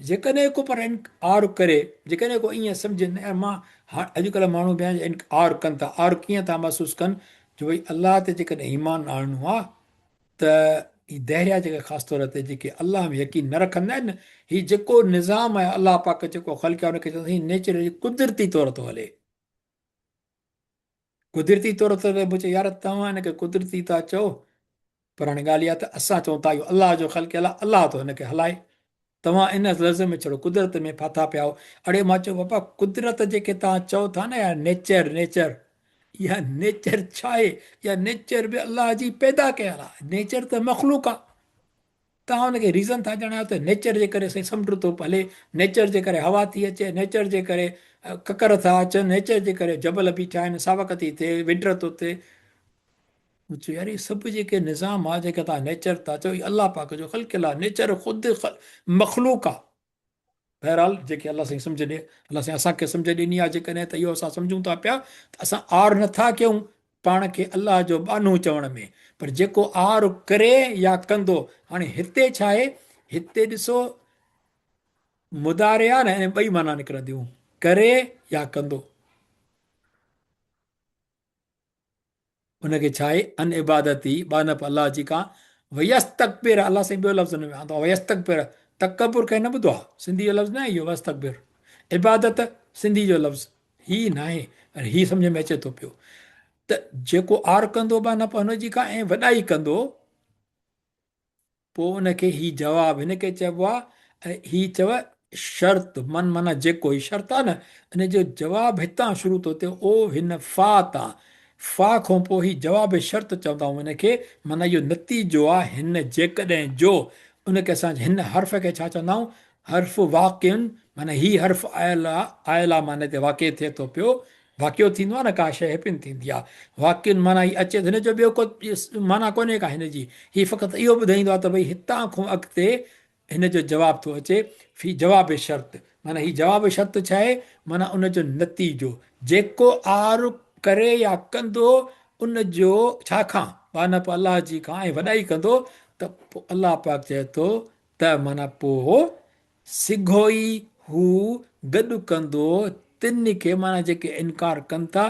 Speaker 1: جيڪڏهن ڪو پر انڪار ڪري جيڪڏهن ڪو ائين سمجهي نه يار مان اڄڪلهه ماڻهو بيان انڪار ڪن ٿا آر ڪيئن ٿا محسوس ڪن جو ڀئي الله تي جيڪڏهن ايمان آڻڻو آ ته هي دهريا جيڪي خاص طور تي جيڪي الله ۾ يقين نه رکندا آهن هي جيڪو نظام آهي الله پاڪ جيڪو خلقيو ان کي چوندا هي نيچرلي قدرتي طور ٿو هلي قدرتي طور تي ته مون چيو يار توهان هن کي قدرتي ٿا چئو پر هاڻي ڳالهه اها ته اسان چئون ٿا اهو الله جو خلقيل آهي الله ٿو هن کي هلائي توهان ان لفظ ۾ ڇڙو قدرت ۾ ڦاٿا پيا آهيو اڙي مان چيو بابا قدرت جيڪي توهان چئو ٿا نه يار نيچر نيچر اها نيچر ڇا آهي اها نيچر به الله جي پيدا ڪيل آهي نيچر ته مخلوق آهي توهان ان کي ريزن ٿا ڄاڻايو ته نيچر جي ڪري سائين سمنڊ ٿو هلي، نيچر جي ڪري هوا ٿي اچي، نيچر جي ڪري ڪڪر ٿا اچن، نيچر جي ڪري جبل بيٺا آهن، ساوڪ ٿي ٿئي، ونٽر ٿو ٿئي. مون چيو يار هي سڀ جيڪي نظام آ جيڪي توهان نيچر ٿا چئو هي الله پاڪ جو خلقيل آ، نيچر خود مخلوق آ. بهرحال جيڪي الله سائين سمجهه ڏي الله سائين اسان کي سمجهه ڏني آهي جيڪڏهن ته اهو اسان سمجهون ٿا پيا ته اسان آر نٿا ڪيون پاڻ کي الله جو ٻانهو چوڻ ۾ پر جيڪو آر ڪري يا ڪندو هاڻي هتي ڇا آهي هتي ڏسو مضارع آهي نه ان ٻئي معنيٰ نڪرنديون ڪري يا ڪندو ان کي ڇا آهي ان عبادتي ٻانهپ الله جي کان ويستڪبر الله سائين ٻيو لفظ ان ۾ آندو آهي ويستڪبر تڪبر ڪنهن نه ٻڌو آهي سنڌي جو لفظ نه آهي اهو ويستڪبر عبادت سنڌي جو لفظ هي ناهي پر هي سمجھ ۾ اچي ٿو پيو ته جيڪو آر ڪندو ٻانهپ ان جي کان ۽ وڏائي ڪندو پوء ان کي هي جواب هن کي چئبو آ ۽ هي چئو شرط من معنيٰ جيڪو هي شرط آ نه ان جو جواب هتان شروع ٿو ٿئي او هن فا تان فا کان پوء هي جواب شرط چوندا آهيون ان کي معنيٰ اهو نتيجو آ هن جيڪڏهن جو ان کي اسان هن حرف کي ڇا چوندا آهيون حرف واقع معنيٰ هي حرف آيل آ آيل آ معنيٰ هتي واقع ٿئي ٿو پيو واقعو ٿيندو آهي نه ڪا شيء هيپن ٿيندي آهي واقعن معنيٰ هي اچي هن جو ٻيو ڪو معنيٰ ڪونهي ڪا هن جي هي فقط اهو ٻڌائيندو آهي ته ڀئي هتان کان اڳتي هن جو جواب ٿو اچي في جواب شرط معنيٰ هي جواب شرط ڇا آهي معنيٰ ان جو نتيجو جيڪو آر ڪري يا ڪندو ان جو ڇا کان ٻانهپ الله جي کان ۽ وڏائي ڪندو ته پوء الله پاڪ چئي ٿو ته معنيٰ پوء سگهو ئي هو گڏ ڪندو تن کي معنيٰ جيڪي انڪار ڪن ٿا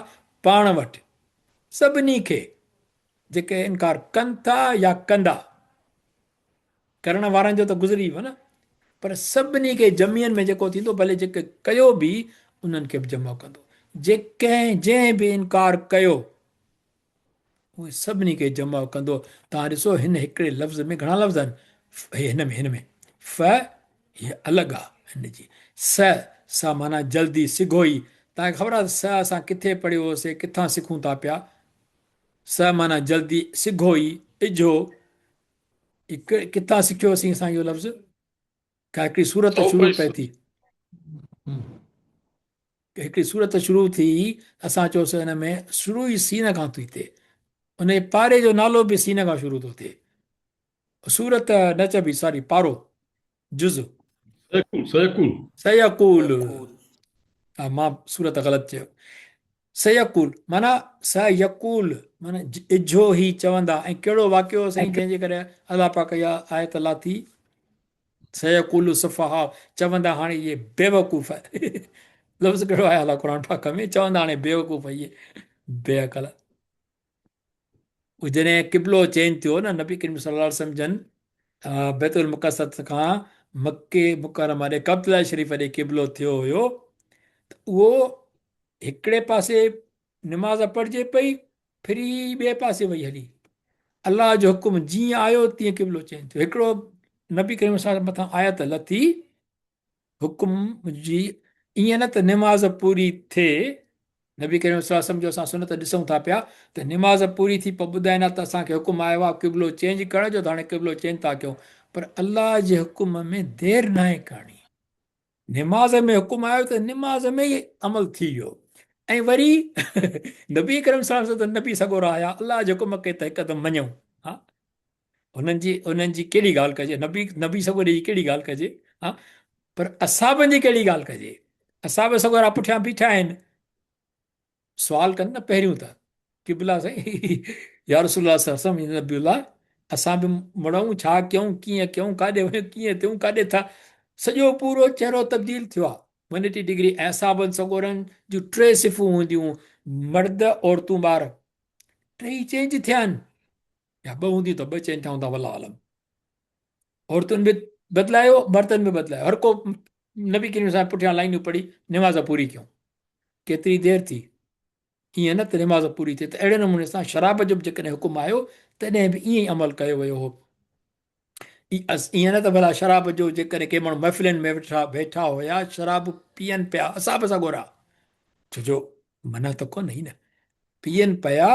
Speaker 1: پاڻ وٽ، سڀني کي، جيڪي انڪار ڪن ٿا يا ڪندا، ڪرڻ وارن جو ته گذري ويو نه، پر سڀني کي جميعن ۾ جيڪو ٿيندو ڀلي جيڪي ڪيو به انهن کي به جمع ڪندو، جيڪنهن جنهن به انڪار ڪيو. اهي سڀني کي جمع ڪندو. توهان ڏسو هن هڪڙي لفظ ۾ گهڻا لفظ آهن. هي هن ۾ هن ۾ ف هي الڳ آ هن جي س س معنيٰ جلدي سگهو ئي. توهان کي خبر آ ته س اسان ڪٿي پڙهيو هوسي ڪٿان سکون ٿا پيا. س معنيٰ جلدي سگهو ئي اجهو هي ڪٿان سکيو هوسين اسان اهو لفظ؟ ڪا هڪڙي سورت شروع پئي ٿي. هڪڙي سورت شروع ٿي اسان چيوسين ان ۾ شروع ئي سين کان ٿي ٿئي ان جي پاري جو نالو به سين کان شروع ٿو ٿئي سورت نه چئبي ساري پارو جز
Speaker 2: سيقول
Speaker 1: سيقول ها مان سورت غلط چيو سيقول معنی سيقول معنی اجهو هي چوندا ۽ ڪهڙو واقعو سائين جنهن جي ڪري الله پاڪ اها آيت لاٿي سيقول السفهاء چوندا هاڻي اهي بيوقوف لفظ ڪهڙو آيل آهي قرآن پاڪ ۾ چوندا هاڻي بيوقوف اهي بي عقل جڏهن قبلو چينج ٿيو نه نبي ڪريم صلي الله عليه وسلم جن بيت المقدس کان مڪي مڪرمه ڏي ڪعبة الله شريف ڏي قبلو ٿيو هيو ته اهو هڪڙي پاسي نماز پڙهجي پئي ڦري ٻئي پاسي وئي هلي. الله جو حڪم جيئن آيو تيئن قبلو چينج ٿيو. هڪڙو نبي ڪريم صلي الله مٿان آيت لٿي حڪم جي ائين نه ته نماز پوري ٿئي نبي ڪريم صلي الله عليه وسلم جو اسان سنت ڏسون ٿا پيا ته نماز پوري ٿي پوء ٻڌائين ها ته اسان کي حڪم آيو آهي قبلو چينج ڪرڻ جو ته هاڻي قبلو چينج ٿا ڪيون پر الله جي حڪم ۾ دير ناهي ڪرڻي. نماز ۾ حڪم آيو ته نماز ۾ ئي عمل ٿي ويو ۽ وري نبي ڪريم صلي الله عليه وسلم نبي سڳورا آيا الله جي حڪم کي ته هڪدم مڃيو ها انهن جي انهن جي ڪهڙي ڳالهه ڪجي نبي نبي سڳوري جي ڪهڙي ڳالهه ڪجي ها پر اصحابن جي ڪهڙي ڳالهه ڪجي اصحاب سڳورا پٺيان بيٺا آهن سوال ڪن نه پهريون ته قبلا سائين يا رسول الله صلي الله عليه وسلم نبي الله اسان به مڙئون ڇا ڪيون ڪيئن ڪيون ڪاڏي وڃون ڪيئن ٿيون ڪاڏي ٿا سڄو پورو چهرو تبديل ٿيو آ 180 ڊگري ۽ اصحابن سڳورن جون ٽي صفون هونديون مرد عورتون ٻار ٽئي چينج ٿيا آهن يا ٻه هونديون ته ٻه چينج ٿيا هوندا والله عالم عورتن به بدلايو مردن به بدلايو هر ڪو نبي ڪريم صاحب پٺيان لائنون پڙهي نماز پوري ڪيون ڪيتري دير ٿي ائين نه ته نماز پوري ٿئي ته اهڙي نموني سان شراب جو به جيڪڏهن حڪم آيو تڏهن به ائين ئي عمل ڪيو ويو هو ائين نه ته ڀلا شراب جو جيڪڏهن ڪي ماڻهو محفلن ۾ ويٺا ويٺا هيا شراب پيئن پيا اصحاب سان گورا ڇو جو منع ته ڪونه هئي نه پيئن پيا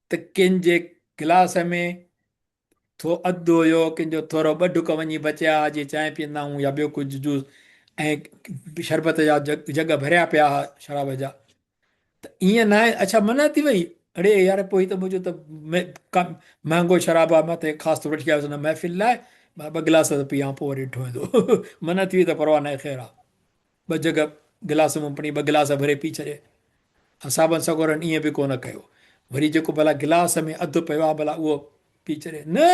Speaker 1: ته ڪن جي گلاس ۾ ٿو اڌ هيو، ڪن جو ٿورو ٻه ڍڪ وڃي بچيا ها جي چانهه پيئندا هئون يا ٻيو ڪجهه جوس ۽ شربت جا جڳ ڀريا پيا ها شراب جا ته ائين ناهي اڇا منع ٿي وئي اڙي يار پوء هي ته منهنجو ته مهانگو شراب آهي مان ته خاص طور وٺي آيس هن محفل لاء مان ٻه گلاس ته پيان پوء وري ڏٺو ويندو منع ٿي وئي ته پرواهه ناهي خير آهي ٻه جڳ گلاس مون پڻي ٻه گلاس ڀري پي ڇڏي. اصحابن سڳورن ائين به ڪونه ڪيو. وري جيڪو ڀلا گلاس ۾ اڌ پيو آ ڀلا اهو پي ڇڏي. نه!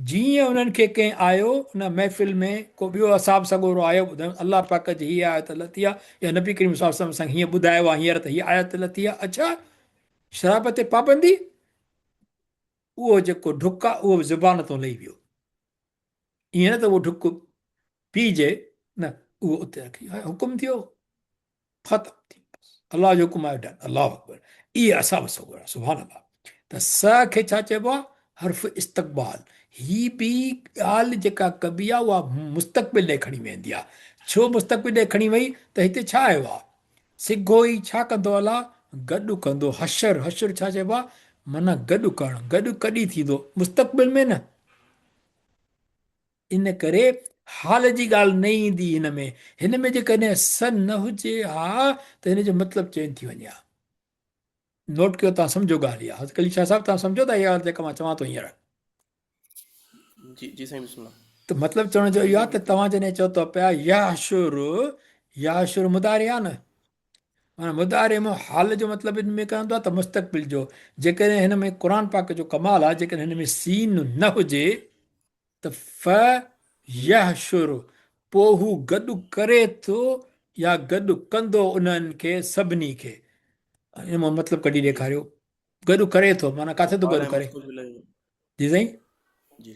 Speaker 1: جيئن انهن کي ڪنهن آيو ان محفل ۾ ڪو ٻيو اصحاب سڳورو آيو ٻڌايو الله پاڪ جي هيء آيت لٿي آ يا نبي ڪريم صلي الله عليه وسلم اسان کي هيئن ٻڌايو آ هينئر ته هيء آيت لٿي آ. اڇا! شراب تي پابندي؟ اهو جيڪو ڍڪ آ اهو به زبان تون لهي ويو. ائين نه ته اهو ڍڪ پيئجي نه اهو اتي رکي حڪم ٿيو ختم ٿي بس الله جو حڪم آيو ڊن الله اڪبر اهي اصحاب سڳورا سبحان الله ته س کي ڇا چئبو آهي حرف استقبال هي به ڳالهه جيڪا ڪبي آ اها مستقبل ڏي کڻي ويندي آ. ڇو مستقبل ڏي کڻي وئي ته هتي ڇا آيو آ؟ سگهو ئي ڇا ڪندو الله؟ گڏ ڪندو. حشر، حشر ڇا چئبو آ؟ معنيٰ گڏ ڪرڻ. گڏ ڪڏهن ٿيندو؟ مستقبل ۾ نه. ان ڪري حال جي ڳالهه نه ايندي هن ۾. هن ۾ جيڪڏهن س نه هجي ها ته هن جو مطلب چينج ٿي وڃي ها. نوٽ ڪيو توهان سمجهو ڳالهه اها. حضرت علي شاهه صاحب توهان سمجهو ٿا اها ڳالهه جيڪا مان چوان ٿو هينئر؟
Speaker 4: جي جي سائين بسم الله.
Speaker 1: ته مطلب چوڻ جو اهو آهي ته توهان جڏهن چئو ٿا پيا يحشر يحشر مضارع آهي نه معنيٰ مضارع مان حال جو مطلب ان ۾ ڪرندو آهي ته مستقبل جو جيڪڏهن هن ۾ قرآن پاڪ جو ڪمال آهي جيڪڏهن هن ۾ سين نه هجي ته ف يحشر پوء هو گڏ ڪري ٿو يا گڏ ڪندو انهن کي سڀني کي ان مان مطلب ڪڍي ڏيکاريو گڏ ڪري ٿو معنيٰ ڪاٿي ٿو گڏ ڪري جي سائين
Speaker 4: جي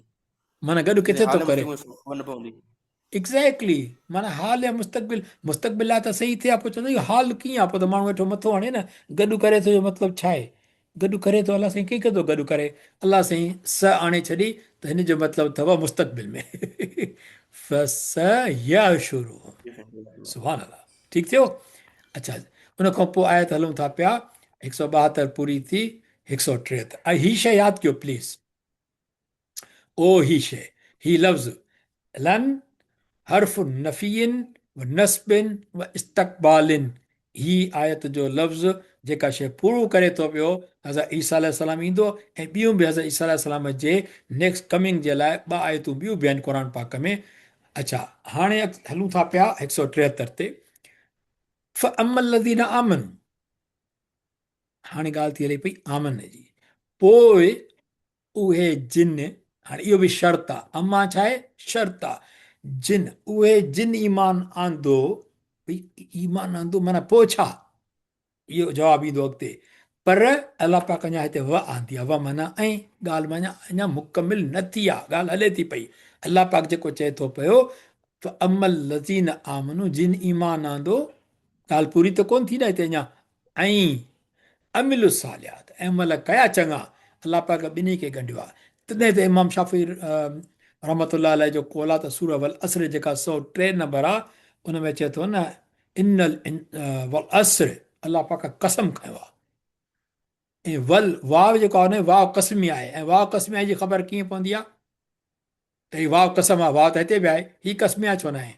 Speaker 1: معنيٰ گڏ ڪٿي ٿو ڪري ايگزيڪٽلي معنيٰ حال يا مستقبل مستقبل لاء ته صحيح ٿئي ها پوء چوندو اهو حال ڪيئن آ پوء ته ماڻهو ويٺو مٿو هڻي نه گڏ ڪري ٿو جو مطلب ڇا آهي گڏ ڪري ٿو الله سائين ڪيئن ڪندو گڏ ڪري الله سائين س آڻي ڇڏي ته هن جو مطلب اٿو مستقبل ۾ فسيحشرهم سبحان الله ٺيڪ ٿيو اچھا ان کان پوء آيت هلون ٿا پيا 172 پوري ٿي 173 ۽ هي شيء ياد ڪيو پليز او هي شيء، هي لفظ، لن، حرف نفي و نصب و استقبال، هي آيت جو لفظ جيڪا شيء پورو ڪري ٿو پيو، حضرت عيسيٰ عليه السلام ايندو ۽ ٻيون به حضرت عيسيٰ عليه السلام جي نيڪسٽ ڪمنگ جي لاء ٻه آيتون ٻيون به آهن قرآن پاڪ ۾. اڇا هاڻي هلون ٿا پيا 173 تي. فاما الذين آمنوا هاڻي ڳالهه ٿي هلي پئي آمن جي پوء اهي جن، هاڻي اهو به شرط آ، اما ڇا آهي؟ شرط آ، جن، اهي جن ايمان آندو، ڀئي ايمان آندو معنيٰ پوء ڇا؟ اهو جواب ايندو اڳتي، پر الله پاڪ اڃا هتي و آندي آ، و معنيٰ ۽ ڳالهه معنيٰ اڃا مڪمل نه ٿي آ، ڳالهه هلي ٿي پئي، الله پاڪ جيڪو چئي ٿو پيو، فاما الذين آمنوا جن ايمان آندو، ڳالهه پوري ته ڪونه ٿي نه هتي اڃا، ۽ عملوا الصالحات ۽ عمل ڪيا چڱا، الله پاڪ ٻنهي کي ڳنڍيو آهي. تڏهن ته امام شافعي رحمة الله عليه جو قول آهي ته سورة والعصر جيڪا 103 نمبر آهي ان ۾ چئي ٿو نه ان والعصر الله پاڪ قسم کنيو آهي ۽ ول واو جيڪو آهي نه واو قسمي آهي ۽ واو قسمي آهي جي خبر ڪيئن پوندي آهي ته هي واو قسم آهي واو ته هتي به آهي هي قسمي آهي ڇو نه آهي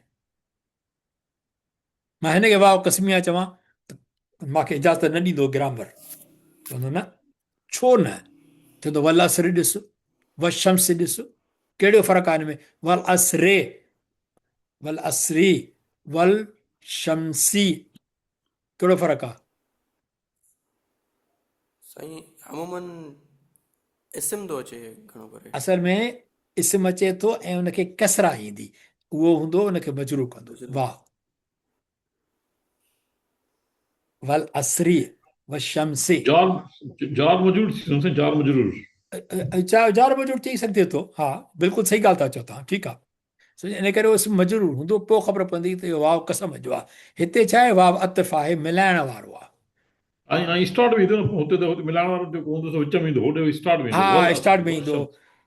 Speaker 1: مان هن کي واو قسميا چوان ته مان کي اجازت نه ڏيندو گرامر چوندو نه ڇو نه چوندو والعصر ڏس والشمس ڏس ڪهڙو فرق آهي هن ۾ والعصر والعصري والشمسي ڪهڙو فرق آهي
Speaker 4: سائين عموماً اسم ٿو اچي گهڻو ڪري.
Speaker 1: اصل ۾ اسم اچي ٿو ۽ ان کي ڪسره ايندي اهو هوندو ان کي مجرور ڪندو واھ والعصر والشمس.
Speaker 2: جار جار مجرور ٿي سائين جار مجرور.
Speaker 1: جار مجرور چئي سگهجي ٿو ها بلڪل صحيح ڳالهه ٿا چئو توهان ٺيڪ آ. سمجهه ان ڪري اهو اسم مجرور هوندو پوء خبر پوندي ته اهو واو قسم جو آهي هتي ڇا آهي واو عطف آهي ملائڻ وارو آهي.
Speaker 2: ۽ ۽ اسٽارٽ ۾ ايندو نه هتي ته هتي ملائڻ وارو جيڪو هوندو سو وچ ۾ ايندو هوڏي اسٽارٽ ۾ ايندو
Speaker 1: ها اسٽارٽ ۾ ايندو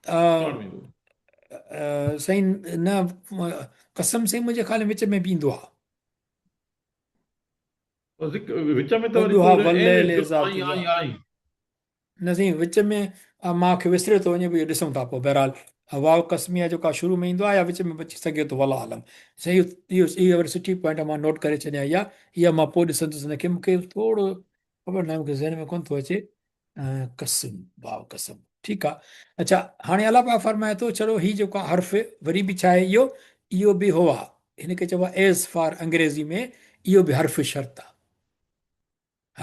Speaker 2: اسٽارٽ ۾ ايندو
Speaker 1: سائين نه قسم سائين منهنجي خيال ۾ وچ ۾ به ايندو آهي.
Speaker 2: وچ ۾ ته وري پوء
Speaker 1: نه سائين وچ ۾ مان کي وسري ٿو وڃي اهو ڏسون ٿا پوء بهرحال واو قسميه جيڪو آهي شروع ۾ ايندو آهي يا وچ ۾ به اچي سگهي ٿو والله اعلم سائين اهو اهو وري سٺي پوائنٽ مان نوٽ ڪري ڇڏيان اها اها مان پوء ڏسندس هن کي مون کي ٿورو خبر ناهي مون کي ذهن ۾ ڪونه ٿو اچي قسم واو قسم ٺيڪ آهي اچھا هاڻي الله پاڪ فرمائي ٿو چلو هي جيڪو آهي حرف وري به ڇا آهي اهو اهو به هو آهي هن کي چئبو آهي ايز فار انگريزي ۾ اهو به حرف شرط آهي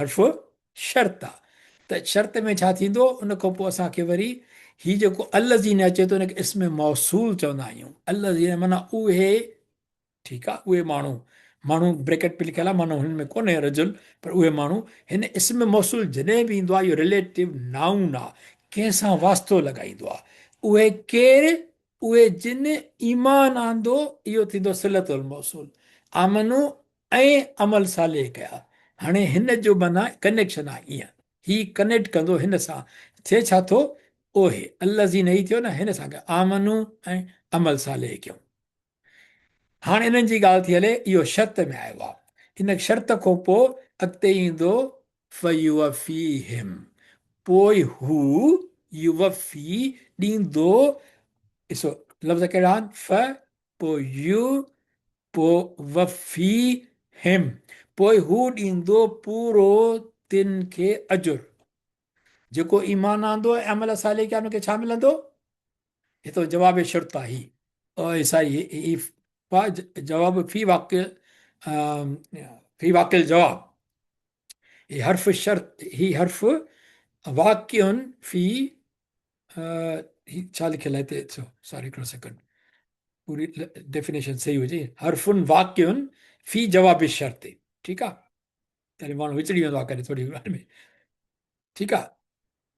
Speaker 1: حرف شرط آ ته شرط ۾ ڇا ٿيندو ان کان پوء اسان کي وري هي جيڪو الذين اچي ٿو ان کي اسم موصول چوندا آهيون الذين معنيٰ اهي ٺيڪ آ اهي ماڻهو ماڻهو بريڪٽ ۾ لکيل آ معنيٰ هن ۾ ڪونهي رجل پر اهي ماڻهو هن اسم موصول جڏهن به ايندو آ اهو رليٽو نائون آ ڪنهن سان واسطو لڳائيندو آ اهي ڪير اهي جن ايمان آندو اهو ٿيندو صلة الموصول آمنو ۽ عمل صالح ڪيا. هاڻي هن جو معنيٰ ڪنيڪشن آهي ايئن هي ڪنيڪٽ ڪندو هن سان ٿئي ڇا ٿو؟ اهي الذين هي ٿيو نه هن سان گڏ آمنو ۽ عمل صالح ڪيو. هاڻ انهن جي ڳالهه ٿي هلي اهو شرط ۾ آيو آهي. ان شرط کان پوء اڳتي ايندو فيوفيهم پوء هو يوفي ڏيندو ڏسو لفظ ڪهڙا آهن ف پوء يو پوء وفي هم پوء هو ڏيندو پورو تن کي اجر جيڪو ايمان آندو ۽ عمل صالح ڪيا ان کي ڇا ملندو؟ هي ته جواب شرط آهي هي ساري هي جواب في واقع في واقع الجواب هي حرف شرط هي حرف واقع في هي ڇا لکيل آهي هتي ساري هڪڙو سيڪنڊ پوري ڊيفينيشن صحيح هجي حرف واقع في جواب الشرط ٺيڪ آهي تڏهن ماڻهو وچڙي ويندو آهي ڪڏهن ٿوري ڳالهه ۾ ٺيڪ آهي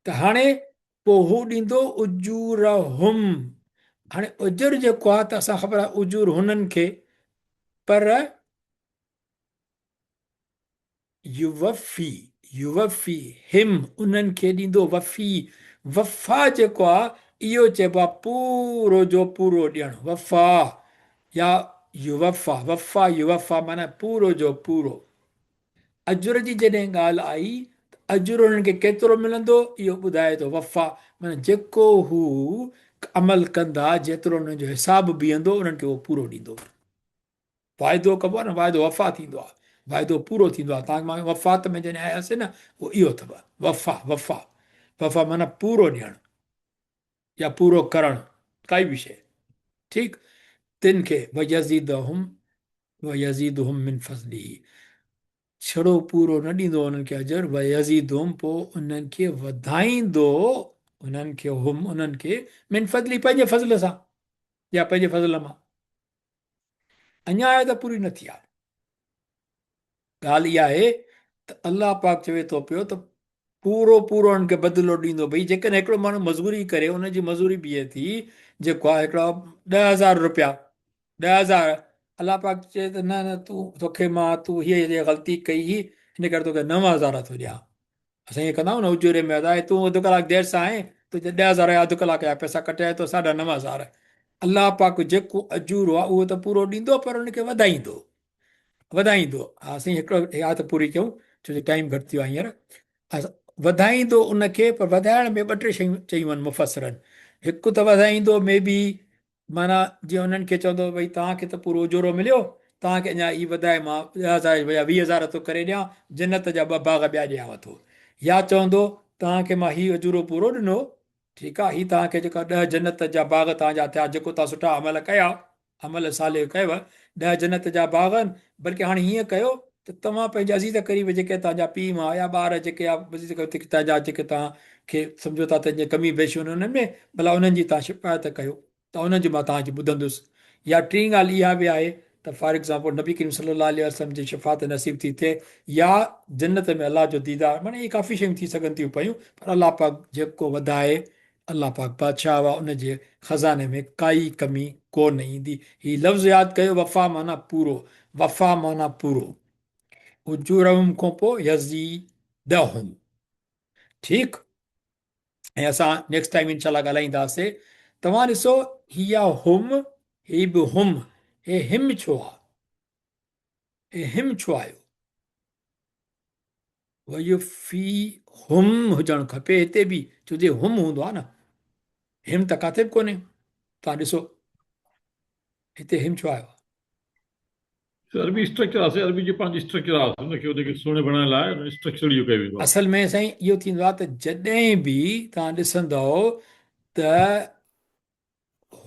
Speaker 1: ته هاڻي پوء هو ڏيندو اجورهم هاڻي اجر جيڪو آهي ته اسان خبر آهي اجور هنن کي پر يوفي يوفي هم انهن کي ڏيندو وفي وفا جيڪو آهي اهو چئبو آهي پورو جو پورو ڏيڻ وفا يا يوفا، وفا يوفا معنيٰ پورو جو پورو. اجر جي جڏهن ڳالهه آئي ته اجر انهن کي ڪيترو ملندو اهو ٻڌائي ٿو وفا معنيٰ جيڪو هو عمل ڪندا جيترو انهن جو حساب بيهندو انهن کي اهو پورو ڏيندو. واعدو ڪبو آهي نه واعدو وفا ٿيندو آهي واعدو پورو ٿيندو آهي تان مان وفات ۾ جڏهن آياسين نه اهو اهو اٿو وفا وفا وفا معنيٰ پورو ڏيڻ. يا پورو ڪرڻ ڪائي به شيء ٺيڪ تن کي ويزيدهم ويزيدهم من فضله ڇڙو پورو نه ڏيندو انهن کي اجر ويزيدهم پوء انهن کي وڌائيندو انهن کي هم انهن کي من فضلي پنهنجي فضل سان يا پنهنجي فضل مان اڃا آيت پوري نه ٿي آهي ڳالهه اها آهي ته الله پاڪ چوي ٿو پيو ته پورو پورو انهن کي بدلو ڏيندو ڀئي جيڪڏهن هڪڙو ماڻهو مزوري ڪري ان جي مزوري بيهي ٿي جيڪو آهي هڪڙا 10000 روپيا 10000 الله پاڪ چئي ته نه نه تون توکي مان تون هيء هيء غلطي ڪئي هئي ان ڪري توکي 9000 ٿو ڏيان اسان ائين ڪندا آهيون نه اجوري ۾ ادا تون اڌ ڪلاڪ دير سان آئين تنهنجا 10000 يا اڌ ڪلاڪ جا پئسا ڪٽيا تو 9500 الله پاڪ جيڪو اجورو آهي اهو ته پورو ڏيندو پر ان کي وڌائيندو وڌائيندو ها سائين هڪڙو آيت پوري ڪيون ڇو جو ٽائيم گهٽ ٿي ويو آهي هينئر وڌائيندو ان کي پر وڌائڻ ۾ ٻه ٽي شيون چيون آهن مفسرن هڪ ته وڌائيندو مي بي معنيٰ جيئن انهن کي چوندو ڀئي توهان کي ته پورو اجورو مليو توهان کي اڃا هي وڌائي مان 10000 يا 20000 ٿو ڪري ڏيان جنت جا ٻه باغ ٻيا ڏيانو ٿو يا چوندو توهان کي مان هي اجورو پورو ڏنو ٺيڪ آ هي توهان کي جيڪا ڏهه جنت جا باغ توهان جا ٿيا جيڪو توهان سٺا عمل ڪيا عمل صالح ڪيو ڏهه جنت جا باغ آهن بلڪه هاڻي هيئن ڪيو ته توهان پنهنجا عزيز قريب جيڪي توهان جا پيء ماء يا ٻار جيڪي عزيز قريب توهان جا جيڪي توهان کي سمجهو ٿا تنهن جي ڪمي بيشي انهن ۾ ڀلا انهن جي توهان شفاعت ڪيو ته انهن جي مان توهان جي ٻڌندس يا ٽين ڳالهه اها به آهي ته فار ايگزامپل نبي ڪريم صلي الله عليه وسلم جي شفاعت نصيب ٿي ٿئي يا جنت ۾ الله جو ديدار معنيٰ اهي ڪافي شيون ٿي سگهن ٿيون پيون پر الله پاڪ جيڪو وڌائي الله پاڪ بادشاهه آهي ان جي خزاني ۾ ڪائي ڪمي ڪو نه ايندي هي لفظ ياد ڪيو وفا معنيٰ پورو وفا معنيٰ پورو اجورهم کان پوء يزيدهم ٺيڪ ۽ اسان نيڪسٽ ٽائيم انشاء الله ڳالهائينداسي توهان ڏسو هي آ هم هي به هم هي هم ڇو آ هي هم ڇو آيو ويفي هم هجڻ کپي هتي به ڇو جي هم هوندو آ نه هم ته ڪاٿي به ڪونهي توهان ڏسو هتي هم ڇو آيو
Speaker 2: عربي اسٽرڪچر آهي عربي جو پنهنجو اسٽرڪچر آهي ان کي ان کي سهڻي بڻائڻ لاء اسٽرڪچر اهو ڪيو ويندو آهي.
Speaker 1: اصل ۾ سائين اهو ٿيندو آهي ته جڏهن به توهان ڏسندؤ ته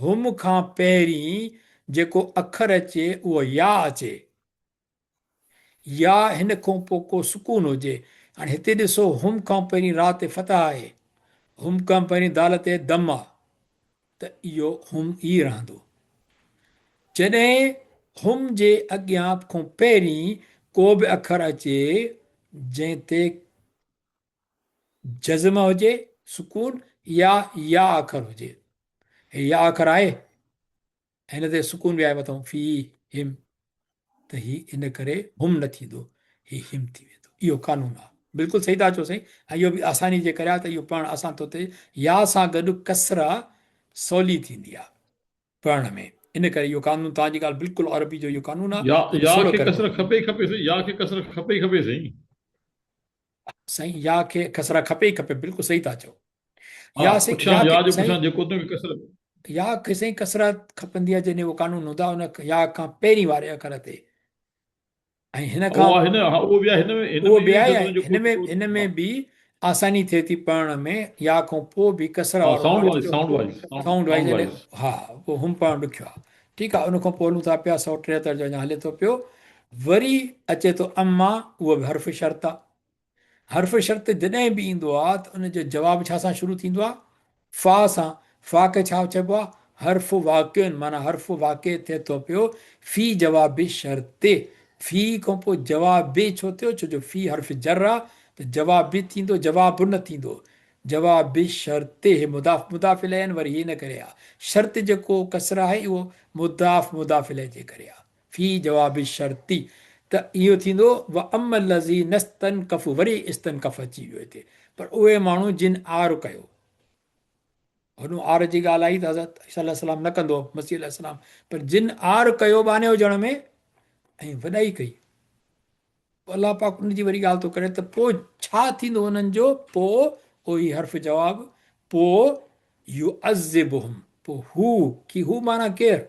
Speaker 1: هم کان پهرين جيڪو اکر اچي اهو يا اچي يا هن کان پوء ڪو سڪون هجي هاڻي هتي ڏسو هم کان پهرين را تي فتح آهي هم کان پهرين دال تي دم آهي ته اهو هم ئي رهندو. جڏهن هم جي اڳيان کان پهرين ڪو به اکر اچي جنهن تي جزم هجي، سڪون، يا يا اکر هجي. هي يا اکر آهي ۽ هن تي سڪون به آهي مٿئون في هم ته هي ان ڪري هم نه ٿيندو هي هم ٿي ويندو. اهو قانون آهي. بلڪل صحيح ٿا چئو سائين ۽ اهو به آساني جي ڪري آهي ته اهو پڙهڻ آسان ٿو ٿئي يا سان گڏ ڪسره سولي ٿيندي آهي پڙهڻ ۾ ان ڪري اهو قانون توهان جي ڳالهه بلڪل عربي جو اهو قانون آهي
Speaker 2: يا
Speaker 1: ته
Speaker 2: يا
Speaker 1: سولو
Speaker 2: کي
Speaker 1: ڪري
Speaker 2: ڪسره کپي ئي کپي سائين يا کي ڪسره کپي ئي کپي سائين.
Speaker 1: سائين يا کي ڪسره کپي ئي کپي بلڪل صحيح ٿا چئو.
Speaker 2: ها
Speaker 1: يا سائين
Speaker 2: پڇان
Speaker 1: يا
Speaker 2: يا
Speaker 1: کي
Speaker 2: جي
Speaker 1: سائين
Speaker 2: پڇان جيڪو تنهن کي ڪسره
Speaker 1: يا کي سائين ڪسره کپندي آهي جڏهن اهو قانون هوندو آهي ان يا کان پهرين واري اکر تي ۽ هن
Speaker 2: اهو
Speaker 1: کان
Speaker 2: آهي هن ها اهو به آهي هن ۾ هن
Speaker 1: اهو
Speaker 2: ۾
Speaker 1: به
Speaker 2: اهو
Speaker 1: آهي
Speaker 2: ئي ٿيندو
Speaker 1: ۽
Speaker 2: جيڪو
Speaker 1: هن ۾ هن ۾
Speaker 2: ها
Speaker 1: به آساني ٿئي ٿي پڙهڻ ۾ يا کان پوء به ڪسره
Speaker 2: ها
Speaker 1: وارو
Speaker 2: سائونڊ
Speaker 1: حرف
Speaker 2: وائز
Speaker 1: جو
Speaker 2: sound wise sound
Speaker 1: sound wise
Speaker 2: sound
Speaker 1: يعني
Speaker 2: وائز
Speaker 1: ها پوء هم پڙهڻ ڏکيو آهي ٺيڪ آهي ان کان پوء هلون ٿا پيا 173 جو اڃا هلي ٿو پيو وري اچي ٿو اما اهو به حرف شرط آهي حرف شرط جڏهن به ايندو آهي ته ان جو جواب ڇا سان شروع ٿيندو آهي؟ فا سان. فا کي ڇا چئبو آهي؟ حرف واقع معنيٰ حرف واقع ٿئي ٿو پيو في جواب شرط. في کان پوء جواب به ڇو ٿيو؟ ڇو جو في حرف جر آهي ته جواب به ٿيندو جواب نه ٿيندو. جواب شرط هي مضاف مضاف اليه آهن وري هي ان ڪري آهي. شرط جيڪو ڪسره آهي اهو مضاف مضاف اليه جي ڪري آهي. في جواب الشرط ته اهو ٿيندو واما الذين استنڪفوا وري استنڪف اچي ويو هتي پر اهي ماڻهو جن عار ڪيو هوڏو عار جي ڳالهه آئي ته حضرت عيسيٰ عليه السلام نه ڪندو مسيح عليه السلام پر جن عار ڪيو ٻانهي هجڻ ۾ ۽ وڏائي ڪئي پوء الله پاڪ ان جي وري ڳالهه ٿو ڪري ته پوء ڇا ٿيندو انهن جو پوء اهو ئي حرف جواب پوء يعذبهم پوء هو ڪي هو معنيٰ ڪير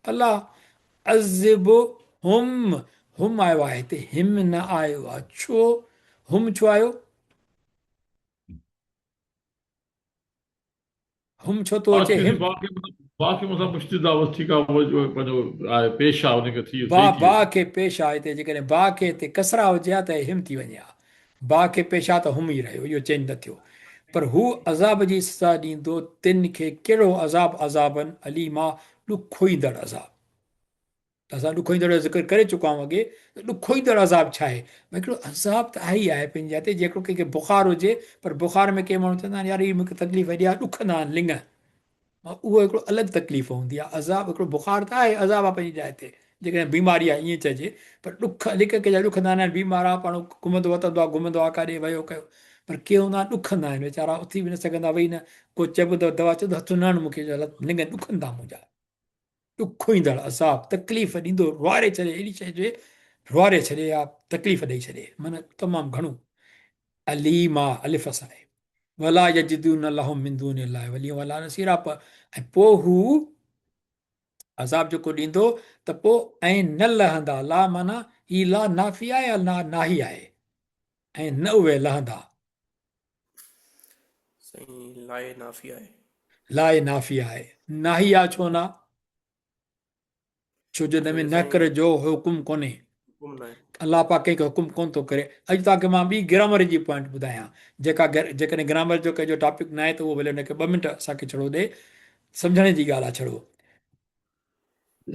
Speaker 1: الله عذبهم هم آيو آهي هتي هم نه آيو آهي ڇو هم ڇو آيو هم ڇو ٿو اچي هم.
Speaker 2: با کي مٿان مشدد آ بس ٺيڪ آ اهو جو پنهنجو آهي پيش آ ان کي ٿي
Speaker 1: با
Speaker 2: صحيح ٿي
Speaker 1: با
Speaker 2: ويو.
Speaker 1: کي پيش آ هتي جيڪڏهن با کي هتي ڪسرا هجي ها ته هم ٿي وڃي ها با کي پيش آ ته هم ئي رهيو اهو چينج نه ٿيو پر هو عذاب جي سزا ڏيندو تن کي ڪهڙو عذاب عذابا اليما ڏکوئيندڙ عذاب. ته اسان ڏکوئيندڙ جو ذڪر ڪري چڪا آهيون اڳي ته ڏکوئيندڙ عذاب ڇا آهي؟ ڀئي هڪڙو عذاب ته آهي ئي آهي پنهنجي جاء تي جيڪو ڪنهن کي بخار هجي پر بخار ۾ ڪي ماڻهو چوندا آهن يار هي مونکي تڪليف هيڏي آهي ڏکندا آهن لڱ اهو هڪڙو الڳ تڪليف هوندي آهي عذاب هڪڙو بخار ته آهي عذاب آهي پنهنجي جاء تي جيڪڏهن بيماري آهي ائين چئجي پر ڏک لڪ ڪي جا ڏکندا آهن بيمار آهي پاڻ گهمندو وتندو آهي گهمندو آهي ڪاڏي ويو ڪيو پر ڪي هوندا آهن ڏکندا آهن ويچارا اٿي به نه سگهندا ويهي نه ڪو چئبو ته دوا چوندو هٿ نه هڻ مونکي لڱ ڏکن ٿا منهنجا ڏکوئيندڙ عذاب، تڪليف ڏيندو، روئاري ڇڏي، اهڙي شيء جو روئاري ڇڏي يا تڪليف ڏئي ڇڏي، معنيٰ تمام گهڻو. اليما، الف سان آهي. ولا يجدون لهم من دون الله وليا ولا نصيرا ۽ پوء هو عذاب جيڪو ڏيندو ته پوء ۽ نه لهندا، لا معنيٰ هي لا نافيه آهي يا لا ناهيه آهي، ۽ نه اهي لهندا.
Speaker 4: سائين لاء نافيه آهي.
Speaker 1: لاء نافيه آهي. ناهيه ڇو نه؟ ڇو جو ان ۾ نڪر جو حڪم ڪونهي. الله پاڪ ڪنهن کي حڪم ڪونه ٿو ڪري. اڄ توهان کي مان ٻي گرامر جي پوائنٽ ٻڌايان جيڪا جيڪڏهن گرامر جو ڪنهن جو ٽاپڪ ناهي ته اهو ڀلي ان کي ٻه منٽ اسان کي ڇڙو ڏي سمجهڻ جي ڳالهه آهي ڇڙو.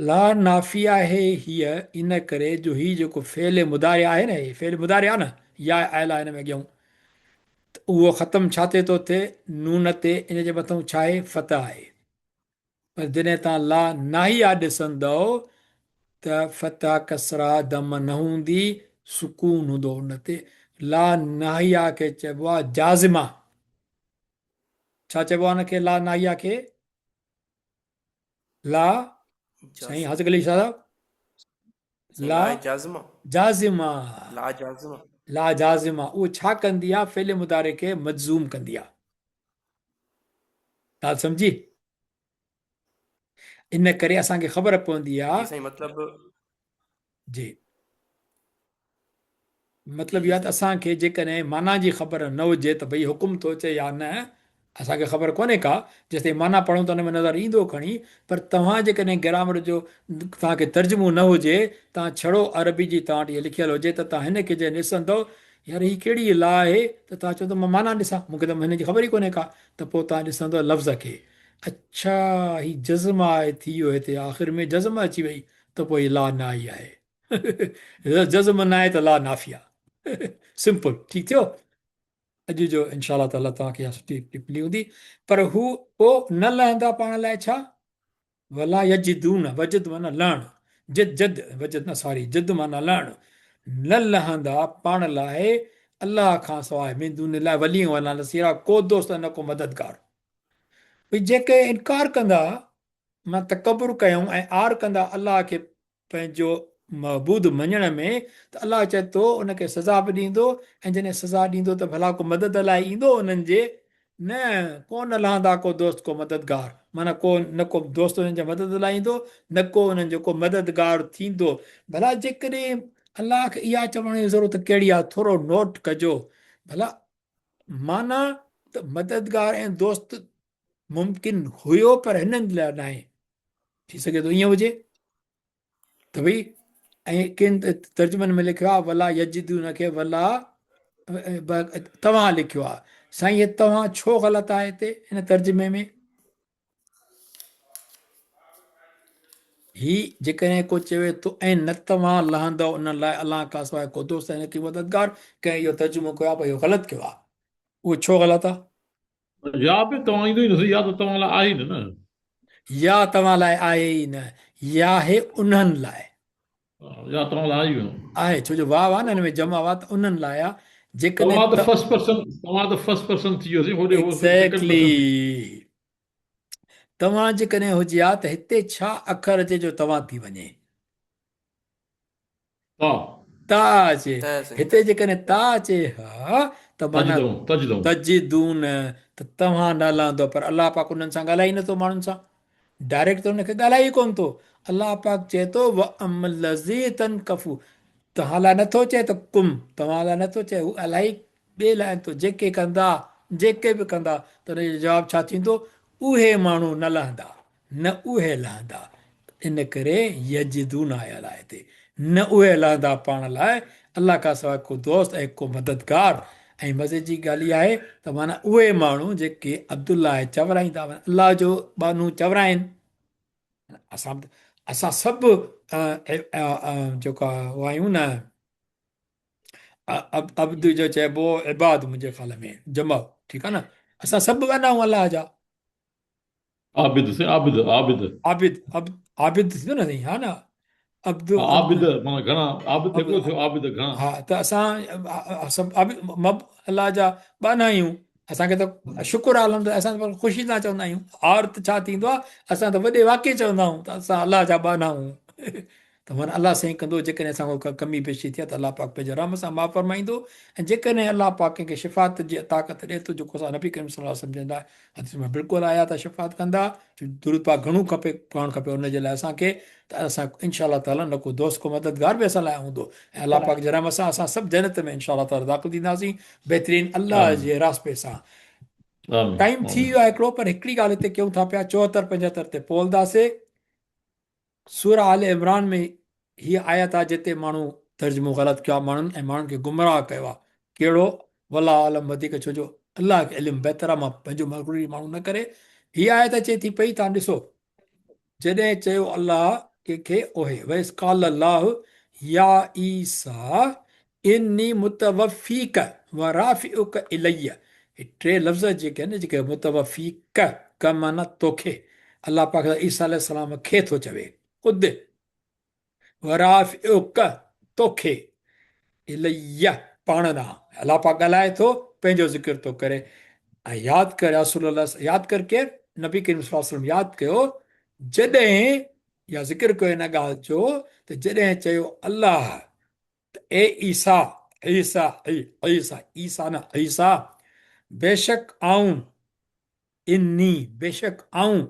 Speaker 1: لا نافيه آهي هيء ان ڪري جو هي جيڪو فعل مضارع آهي نه هي فعل مضارع آهي نه يا آيل آهي هن ۾ اڳيئون ته اهو ختم ڇا تي ٿو ٿئي نون تي ان جي مٿئون ڇا آهي فتح آهي پر جڏهن تان لا ناهيه ڏسندؤ ته فتح ڪسره دم نه هوندي سڪون هوندو ان تي لا ناهيه کي چئبو آهي جازمه ڇا چئبو آهي ان کي لا ناهيه کي لا سائين حضرت علي شاهه صاحب
Speaker 4: لا جازمه
Speaker 1: جازمه
Speaker 4: لا جازمه
Speaker 1: لا جازمه اهو ڇا ڪندي آ فعل مضارع کي مجزوم ڪندي آ ڳالهه سمجهي ان ڪري اسان کي خبر پوندي آ
Speaker 4: جي سائين مطلب
Speaker 1: جي مطلب اهو آهي ته اسان کي جيڪڏهن معنيٰ جي خبر نه هجي ته ڀئي حڪم ٿو اچي يا نه اسان کي خبر ڪونهي ڪا جيستائين معنيٰ پڙهون ته ان ۾ نظر ايندو کڻي پر توهان جيڪڏهن گرامر جو توهان کي ترجمو نه هجي توهان ڇڙو عربي جي توهان وٽ اهي لکيل هجي ته توهان هن کي جڏهن ڏسندؤ يار هي ڪهڙي لا آهي ته توهان چوندؤ مان معنيٰ ڏسان مون کي ته هن جي خبر ئي ڪونهي ڪا ته پوء توهان ڏسندؤ لفظ کي اڇا هي جزم آهي ٿي ويو هتي آخر ۾ جزم اچي وئي ته پوء هي لا ناهي آهي جزم ناهي ته لا نافيه سمپل ٺيڪ ٿيو اڄ جو انشاء الله تعالي توهان کي اها سٺي ٽپ ملي هوندي پر هو پوء نه لهندا پاڻ لاء ڇا ولا يجدون وجد معنی لهڻ جد جد وجد نه ساري جد معنی لهڻ نه لهندا پاڻ لاء الله کان سواء من دون الله وليا ولا نصيرا ڪو دوست ۽ نه ڪو مددگار. ڀئي جيڪي انڪار ڪندا، مان تڪبر ڪيائون ۽ عار ڪندا الله کي پنهنجو معبود مڃڻ ۾ ته الله چئي ٿو ان کي سزا به ڏيندو ۽ جڏهن سزا ڏيندو ته ڀلا ڪو مدد لاء ايندو انهن جي؟ نه، ڪو نه لهندا ڪو دوست ڪو مددگار معنيٰ ڪو نه ڪو دوست انهن جي مدد لاء ايندو نه ڪو انهن جو ڪو مددگار ٿيندو. ڀلا جيڪڏهن الله کي اها چوڻ جي ضرورت ڪهڙي آهي ٿورو نوٽ ڪجو ڀلا معنيٰ ته مددگار ۽ دوست ممڪن هيو پر هنن لاء ناهي ٿي سگهي ٿو ائين هجي ته ڀئي ۽ ڪن ترجمن ۾ لکيو آهي ولا يجدون کي ولا توهان لکيو آهي سائين هي توهان ڇو غلط آهي هتي هن ترجمي ۾ هي جيڪڏهن ڪو چوي ٿو ۽ نه توهان لهندؤ انهن لاء الله کان سواء ڪو دوست ۽ نه ڪي مددگار ڪنهن اهو ترجمو ڪيو آهي پر اهو غلط ڪيو آهي اهو ڇو غلط آهي؟
Speaker 2: يا به توهان ايندو ئي نه سهي، يا ته توهان لاء آهي ئي نه نه.
Speaker 1: يا توهان لاء آهي ئي نه، يا آهي انهن لاء.
Speaker 2: يا توهان لاء آهي ئي نه.
Speaker 1: آهي، ڇو جو واو آهي نه هن ۾ جمع آهي ته انهن لاء آهي، جيڪڏهن
Speaker 2: توهان ته فرسٽ پرسن، توهان ته فرسٽ پرسن ٿي ويو سين، هوڏي هو سيڪنڊ پرسن ٿي.
Speaker 1: ايگزيڪٽلي. توهان جيڪڏهن هجي ها ته هتي ڇا اکر اچي جو توهان ٿي وڃي.
Speaker 2: تا.
Speaker 1: تا اچي. هتي جيڪڏهن تا اچي ها ته معنيٰ تجدون ته توهان نه لهندو پر الله پاڪ انهن سان ڳالهائي نه ٿو ماڻهن سان ڊائريڪٽ ته انهن کي ڳالهائي ئي ڪونه ٿو الله پاڪ چئي ٿو وام الذي تنڪفو توهان لاء نٿو چئي ته ڪم توهان لاء نٿو چئي هو الائي ٻئي لاء ٿو جيڪي ڪندا جيڪي به ڪندا ته ان جو جواب ڇا ٿيندو اهي ماڻهو نه لهندا نه اهي لهندا، ان ڪري يجدون آيل آهي هتي، نه اهي لهندا پاڻ لاء الله کان سواء ڪو دوست ۽ ڪو مددگار ۽ مزي جي ڳالهه اها آهي ته معنيٰ اهي ماڻهو جيڪي عبدالله چورائيندا معنيٰ الله جو ٻانهو چورائين اسان اسان سڀ جيڪو آهيون نه عبد جو چئبو عباد منهنجي خيال ۾ جمع ٺيڪ آهي نه اسان سڀ ٻانها آهيون الله جا
Speaker 2: عابد سائين عابد عابد.
Speaker 1: عابد عبد عابد ٿيندو نه سائين ها نه عبد
Speaker 2: عابد معنيٰ گهڻا عابد هڪڙو ٿيو عابد گهڻا.
Speaker 1: ها ته اسان سڀ عابد مب الله جا ٻانها آهيون اسان کي ته شڪر آ الحمد اسان ته خوشي سان چوندا آهيون آر ته ڇا ٿيندو آ اسان ته وڏي واڪي چوندا آهيون ته اسان الله جا ٻانها آهيون ته معنيٰ الله سائين ڪندو جيڪڏهن اسان کان ڪا ڪمي پيشي ٿي آ ته الله پاڪ پنهنجي رحم سان معاف فرمائيندو ۽ جيڪڏهن الله پاڪ ڪنهن کي شفاعت جي طاقت ڏئي ٿو جيڪو اسان نبي ڪريم صلي الله عليه وسلم جن لاء حديث ۾ بلڪل آيا ته شفاعت ڪندا درود پاڪ گهڻو کپي پڙهڻ کپي ان جي لاء اسان کي ته اسان انشاء الله تعالي نه ڪو دوست ڪو مددگار به اسان لاء هوندو ۽ الله پاڪ جي رحم سان اسان سڀ جنت ۾ انشاء الله تعالي داخل ٿينداسين بهترين الله جي راسپي سان ٽائيم ٿي ويو آهي هڪڙو پر هڪڙي ڳالهه هتي ڪيون ٿا پيا 74 75 تي پولداسي سوره آل عمران ۾ هيء آيت آهي جتي ماڻهو ترجمو غلط ڪيو آهي ماڻهن ۽ ماڻهن کي گمراهه ڪيو آهي ڪهڙو والله اعلم وڌيڪ ڇو جو الله کي علم بهتر آهي مان پنهنجو مغروري ماڻهو نه ڪري هي آيت اچي ٿي پئي تان ڏسو جڏهن چيو الله ڪنهن کي اوهي ويس قال الله يا عيسيٰ اني متوفيڪ ورافعڪ الي هي ٽي لفظ جيڪي آهن جيڪي متوفيڪ ڪ معنيٰ توکي الله پاڪ عيسيٰ عليه السلام کي ٿو چوي خود ورافعڪ توکي الي پاڻ ڏانهن الله پاڪ ڳالهائي ٿو پنهنجو ذڪر ٿو ڪري ۽ ياد ڪر يا رسول الله ياد ڪر ڪير نبي ڪريم صلي الله عليه وسلم ياد ڪيو جڏهن يا ذڪر ڪيو ان ڳالهه جو ته جڏهن چيو الله ته اي عيسيٰ، عيسيٰ، اي عيسيٰ، عيسيٰ نه عيسيٰ، بيشڪ آئون، اني، بيشڪ آئون،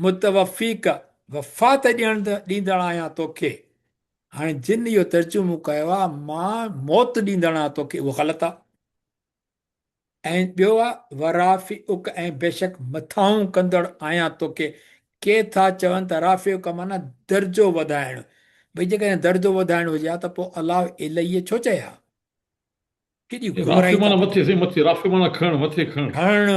Speaker 1: متوفيڪ، وفات ڏيڻ ڏيندڙ آهيان توکي. هاڻي جن اهو ترجمو ڪيو آهي مان موت ڏيندڙ آهيان توکي اهو غلط آهي. ۽ ٻيو آ ورافعک ۽ بيشڪ مٿانهون ڪندڙ آهيان توکي. ڪي ٿا چون ته رافعک معنيٰ درجو وڌائڻ. ڀئي جيڪڏهن درجو وڌائڻ هجي ها ته پوء الله الي ڇو چئي ها؟ ڪيڏي
Speaker 2: گمراهي رافع معنيٰ مٿي سائين مٿي رافع معنيٰ کڻڻ مٿي کڻڻ.
Speaker 1: کڻڻ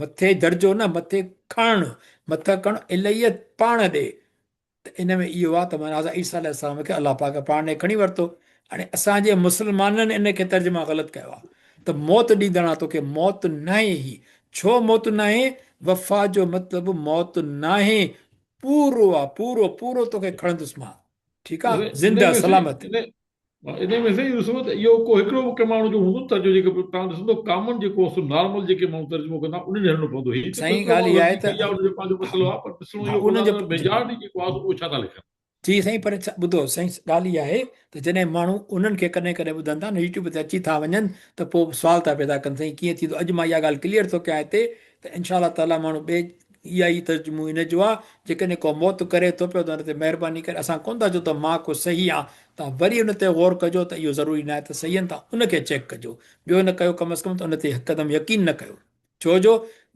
Speaker 1: مٿي درجو نه مٿي کڻڻ مٿي کڻ الي پاڻ ڏي. ته ان ۾ اهو آهي ته معنيٰ حضرت عيسيٰ عليه السلام کي الله پاڪ پاڻ ڏي کڻي ورتو. هاڻي اسان جي مسلمانن ان کي ترجمه غلط ڪيو آهي ته موت ڏيندڙ آهيان توکي موت ناهي هي ڇو موت ناهي وفا جو مطلب موت ناهي پورو آهي پورو پورو توکي کڻندس مان ٺيڪ آهي زنده سلامت.
Speaker 2: انهي ۾ سائين ڏسو ته اهو ڪو هڪڙو به ڪنهن ماڻهو جو هوندو نه ترجمو جيڪو توهان ڏسندو ڪامن جيڪو سو نارمل جيڪي ماڻهو ترجمو ڪندا انهن ڏي هلڻو پوندو هي ته
Speaker 1: سائين
Speaker 2: هڪڙو
Speaker 1: ڳالهه
Speaker 2: ماڻهو
Speaker 1: اها آهي
Speaker 2: غلطي
Speaker 1: ته
Speaker 2: ڪئي آهي ان جو پنهنجو مسئلو آهي پر ڏسڻو
Speaker 1: ها
Speaker 2: اهو
Speaker 1: ان
Speaker 2: پوندو
Speaker 1: جو
Speaker 2: آهي ته ميجارٽي جيڪو آهي سو اهو ڇا ٿا لکن.
Speaker 1: جي سائين پر ٻڌو سائين ڳالهه اها آهي ته جڏهن ماڻهو انهن کي ڪڏهن ڪڏهن ٻڌن ٿا نه يوٽيوب تي اچي ٿا وڃن ته پوء سوال ٿا پيدا ڪن سائين ڪيئن ٿيندو اڄ مان اها ڳالهه ڪليئر ٿو ڪيان هتي ته انشاء الله تعالي ماڻهو ٻئي اها ئي ترجمو ان جو آهي جيڪڏهن ڪو موت ڪري ٿو پيو ته ان تي مهرباني ڪري اسان ڪونه ٿا چئون ته مان ڪو صحيح آهيان توهان وري ان تي غور ڪجو ته اهو ضروري ناهي ته صحيح آهن توهان ان کي چيڪ ڪجو ٻيو نه ڪيو ڪم از ڪم ته ان تي هڪدم يقين نه ڪيو ڇو جو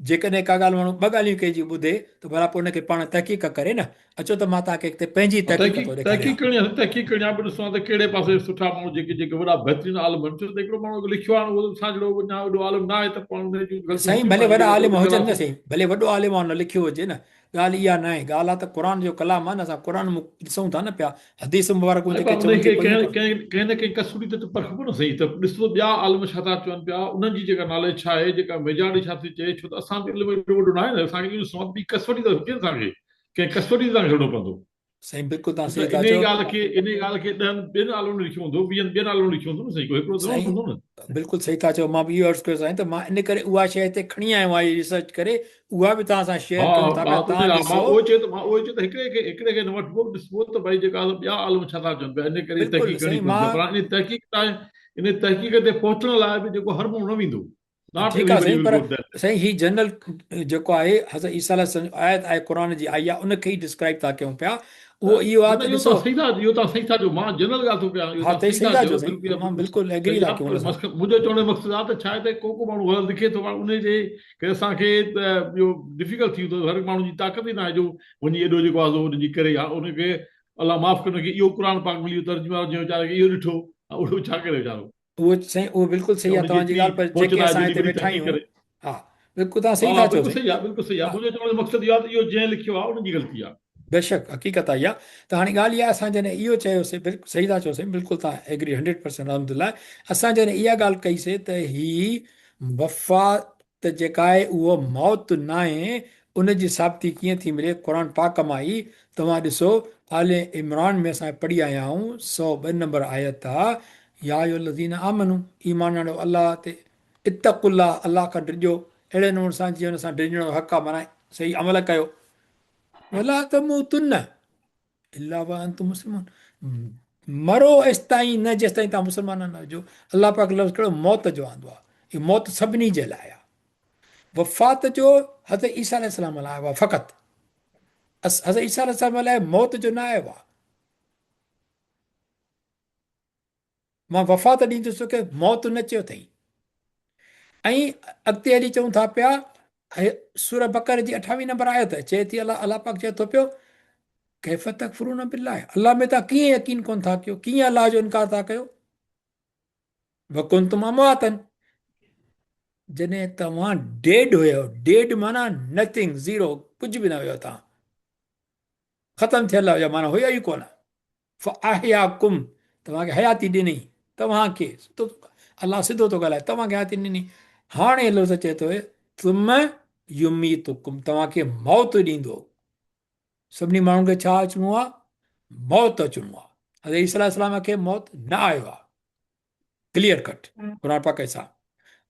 Speaker 1: جيڪڏهن ڪا ڳالهه ماڻهو ٻه ڳالهيون ڪنهن جي ٻڌي ته ڀلا پوء ان کي پاڻ تحقيق ڪري نه. اچو ته مان توهان کي هتي پنهنجي تحقيق ٿو
Speaker 2: تحقيق
Speaker 1: ڏيکاريان.
Speaker 2: ڪرڻي آهي تحقيق ڪرڻي آهي به ڏسڻو آهي ته ڪهڙي پاسي سٺا ماڻهو جيڪي جيڪي وڏا بهترين عالم آهن ڇو ته هڪڙو ماڻهو لکيو آهي اهو ته اسان جهڙو اڃا وڏو عالم نه آهي ته پاڻ ان جون غلطيون
Speaker 1: سائين
Speaker 2: هونديون
Speaker 1: ڀلي
Speaker 2: پاڻ
Speaker 1: وڏا
Speaker 2: جيڪڏهن
Speaker 1: عالم
Speaker 2: ڪو
Speaker 1: هجن نه
Speaker 2: لکيل آهي
Speaker 1: سائين ڀلي وڏو عالم آهي ان لکيو هجي نه ڳالهه اها ناهي ڳالهه آهي ته قرآن جو ڪلام آهي نه اسان قرآن مون ڏسون ٿا نه پيا حديث مبارڪون
Speaker 2: ۽
Speaker 1: جيڪي
Speaker 2: پر
Speaker 1: چون
Speaker 2: انهي کي
Speaker 1: ٿيون پيون
Speaker 2: ڪنهن ڪنهن ڪنهن نه ڪنهن ڪسوٽي تي ته پرکبو نه سهي ته ڏسو ٻيا عالم ڇا ٿا چون پيا انهن جي جيڪا ناليج ڇا آهي جيڪا ميجارٽي ڇا ٿي چئي ڇو ته اسان جو علم ايڏو وڏو ناهي نه اسان کي اهو ڏسڻو آهي ته ٻي ڪسوٽي ته هجي نه اسان کي ڪنهن ڪسوٽي تي توهان کي هلڻو پوندو.
Speaker 1: سائين بلڪل توهان
Speaker 2: ڇو ته
Speaker 1: صحيح ٿا
Speaker 2: انهي
Speaker 1: چئو.
Speaker 2: ڳالهه کي انهي ڳالهه کي ڏهن ٻين عالمن لکيو هوندو ويهن ٻين عالمن لکيو هوندو نه سائين ڪو هڪڙو ته نه
Speaker 1: سائين
Speaker 2: هوندو نه.
Speaker 1: بلڪل صحيح ٿا چئو مان به اهو عرض ڪيو سائين ته مان ان ڪري اها شيء هتي کڻي آيو آهيان ريسرچ ڪري اها به توهان سان شيئر
Speaker 2: ها
Speaker 1: ڪيون ٿا
Speaker 2: ها
Speaker 1: پيا
Speaker 2: ته
Speaker 1: توهان
Speaker 2: مان
Speaker 1: ڏسو
Speaker 2: اهو چيو ته مان اهو چيو ته هڪڙي کي هڪڙي کي نه وٺبو ڏسبو ته ڀائي جيڪا ٻيا عالم ڇا ٿا چون پيا ان ڪري
Speaker 1: بلڪل
Speaker 2: تحقيق ڪرڻي
Speaker 1: سائين
Speaker 2: پوندي
Speaker 1: مان
Speaker 2: پر ان تحقيق تائين ان تحقيق تي پهچڻ لاء به جيڪو هر ماڻهو نه ويندو Not
Speaker 1: ٺيڪ آ
Speaker 2: everybody
Speaker 1: سائين
Speaker 2: will
Speaker 1: پر
Speaker 2: go there.
Speaker 1: سائين هي جنرل جيڪو آهي حضرت عيسيٰ عليه السلام جو آيت آهي قرآن جي آئي آهي ان کي ئي ڊسڪرائب ٿا ڪيون پيا اهو اهو آهي
Speaker 2: نه
Speaker 1: ته
Speaker 2: اهو
Speaker 1: ڏسو
Speaker 2: تان صحيح ٿا اهو تان صحيح ٿا چئو مان جنرل ڳالهه ٿو ڪيان اهو
Speaker 1: ها
Speaker 2: تان
Speaker 1: تي
Speaker 2: صحيح
Speaker 1: صحيح
Speaker 2: ٿا
Speaker 1: ٿا
Speaker 2: چئو
Speaker 1: چئو سائين
Speaker 2: بلڪل
Speaker 1: مان
Speaker 2: بلڪل
Speaker 1: بلڪل ايگري
Speaker 2: صحيح
Speaker 1: ٿا
Speaker 2: آ
Speaker 1: ڪيون
Speaker 2: پر
Speaker 1: ان سان
Speaker 2: منهنجو چوڻ جو مقصد آ ته ڇا آهي ته ڪو ڪو ماڻهو غلط لکي ٿو پر ان جي ڪري اسان کي ته اهو ڊفيڪلٽ ٿي ويندو هر ماڻهو جي طاقت ئي ناهي جو وڃي ايڏو جيڪو آ سو ان جي ڪري ها ان کي الله معاف ڪري ان کي اهو قرآن پاڪ ملي ويو ترجمي وارو جنهن ويچاري کي اهو ڏٺو اهو ڇا ڪري ويچارو
Speaker 1: اهو سائين اهو بلڪل صحيح آهي
Speaker 2: ان جي
Speaker 1: توهان جي
Speaker 2: ايتري
Speaker 1: ڳالهه پر
Speaker 2: پهچ
Speaker 1: جيڪي
Speaker 2: ناهي
Speaker 1: اسان
Speaker 2: جو
Speaker 1: هتي
Speaker 2: ايڏي وڏي
Speaker 1: ويٺا
Speaker 2: تحقيق
Speaker 1: آهيون
Speaker 2: ڪري.
Speaker 1: ها بلڪل توهان صحيح
Speaker 2: ها
Speaker 1: ٿا چئو
Speaker 2: بلڪل
Speaker 1: سائين
Speaker 2: صحيح آهي بلڪل صحيح آهي
Speaker 1: ها
Speaker 2: منهنجو چوڻ جو مقصد اهو آهي ته اهو جنهن لکيو آهي ان جي غلطي آهي.
Speaker 1: بيشڪ حقيقت آهي اها ته هاڻي ڳالهه اها اسان جڏهن اهو چيوسي بلڪل صحيح ٿا چئو سائين بلڪل توهان ايگري 100% الحمدلله اسان جڏهن اها ڳالهه ڪئي سي ته هي وفات جيڪا آهي اهو موت ناهي ان جي ثابتي ڪيئن ٿي ملي قرآن پاڪ مان ئي توهان ڏسو آل عمران ۾ اسان پڙهي آيا آهيون 102 نمبر آيت آ يا ايها الذين آمنو ايمان آڻيو الله تي اتقوا الله الله کان ڊڄو اهڙي نموني سان جيئن ان سان ڊڄڻ جو حق آ معنيٰ صحيح عمل ڪيو ولا تموتن الا وانتم مسلمون مرو ايستائين نه جيستائين توهان مسلمان نه هجو. الله پاڪ لفظ ڪهڙو موت جو آندو آهي. اهو موت سڀني جي لاء آهي. وفات جو حضرت عيسيٰ عليه السلام لاء آيو آهي فقط. حضرت عيسيٰ عليه السلام لاء موت جو نه آيو آهي. مان وفات ڏيندس توکي موت نه چيو اٿئي. ۽ اڳتي هلي چئون ٿا پيا سوره بقره جي 28 نمبر آيت چئي ٿي الله الله پاڪ چئي ٿو پيو ڪيف تڪفرون بالله الله ۾ تان ڪيئن يقين ڪون ٿا ڪيو ڪيئن الله جو انڪار ٿا ڪيو وڪنتم امواتن جڏهن توهان ڊيڊ هيو ڊيڊ معنيٰ نٿنگ زيرو ڪجهه به نه هيو توهان ختم ٿيل هيو معنيٰ هيو ئي ڪونه فاحياڪم توهان کي حياتي ڏني توهان کي سڌو الله سڌو ٿو ڳالهائي توهان کي حياتي ڏني هاڻي لفظ چئي ٿو ثم يميتڪم توهان کي موت ڏيندو سڀني ماڻهن کي ڇا اچڻو آهي موت اچڻو آهي حضرت عيسيٰ عليه السلام کي موت نه آيو آهي ڪليئر ڪٽ قرآن پاڪ سان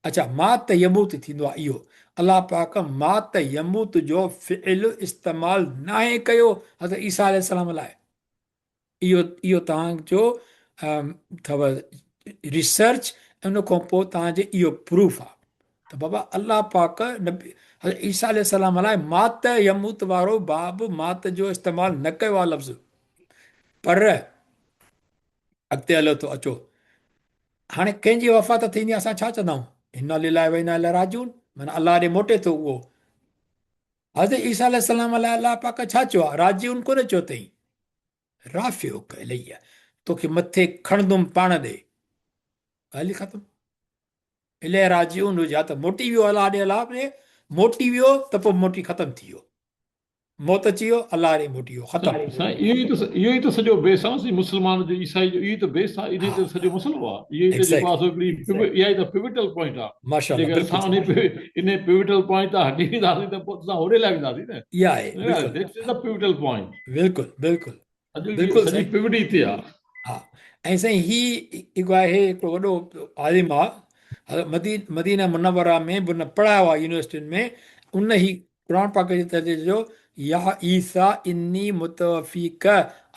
Speaker 1: اچھا مات يموت ٿيندو آهي اهو الله پاڪ مات يموت جو فعل استعمال ناهي ڪيو حضرت عيسيٰ عليه السلام لاء اهو اهو توهان جو اٿو ريسرچ ان کان پوء توهان جي اهو پروف آهي ته بابا الله پاڪ نبي حضرت عيسيٰ عليه السلام لاء مات يموت وارو باب مات جو استعمال نه ڪيو آهي لفظ پر اڳتي هلو ٿو اچو هاڻي ڪنهن جي وفات ٿيندي اسان ڇا چوندا آهيون انا لله و انا اليه راجعون معنی الله ڏي موٽي ٿو اهو حضرت عيسيٰ عليه السلام لاء الله پاڪ ڇا چيو آهي راجعون ڪونه چيو اٿئي رافعک الي توکي مٿي کڻندم پاڻ ڏي ڳالهه ختم اليه راجعون هجي ها ته موٽي ويو الله ڏي الله ڏي موٽي ويو ته پوء موٽي ختم ٿي ويو موت اچي ويو الله ڏي موٽي ويو ختم.
Speaker 2: سائين اهو ئي ته اهو ئي ته سڄو بيس آ سائين مسلمان جو عيسائي جو اهو ئي ته بيس آ انهي تي سڄو مسئلو آ اهو ئي ته جيڪو آ سو هڪڙي اها ئي ته پيوٽل پوائنٽ آ
Speaker 1: ماشاءالله
Speaker 2: جيڪر اسان انهي انهي پيوٽل پوائنٽ تان هٽي وينداسين ته پوء اسان هوڏي لاء وينداسين نه
Speaker 1: اها آهي بلڪل
Speaker 2: That is the pivotal point
Speaker 1: بلڪل بلڪل
Speaker 2: بلڪل سڄي پيوٽ ئي اتي آ.
Speaker 1: ها ۽ سائين هي هڪ آهي هڪڙو وڏو عالم آ مدينه منوره ۾ به ان پڙهايو آ يونيورسٽين ۾ ان هي قرآن پاڪ جي ترجمي جو يا عيسيٰ اني متوفيک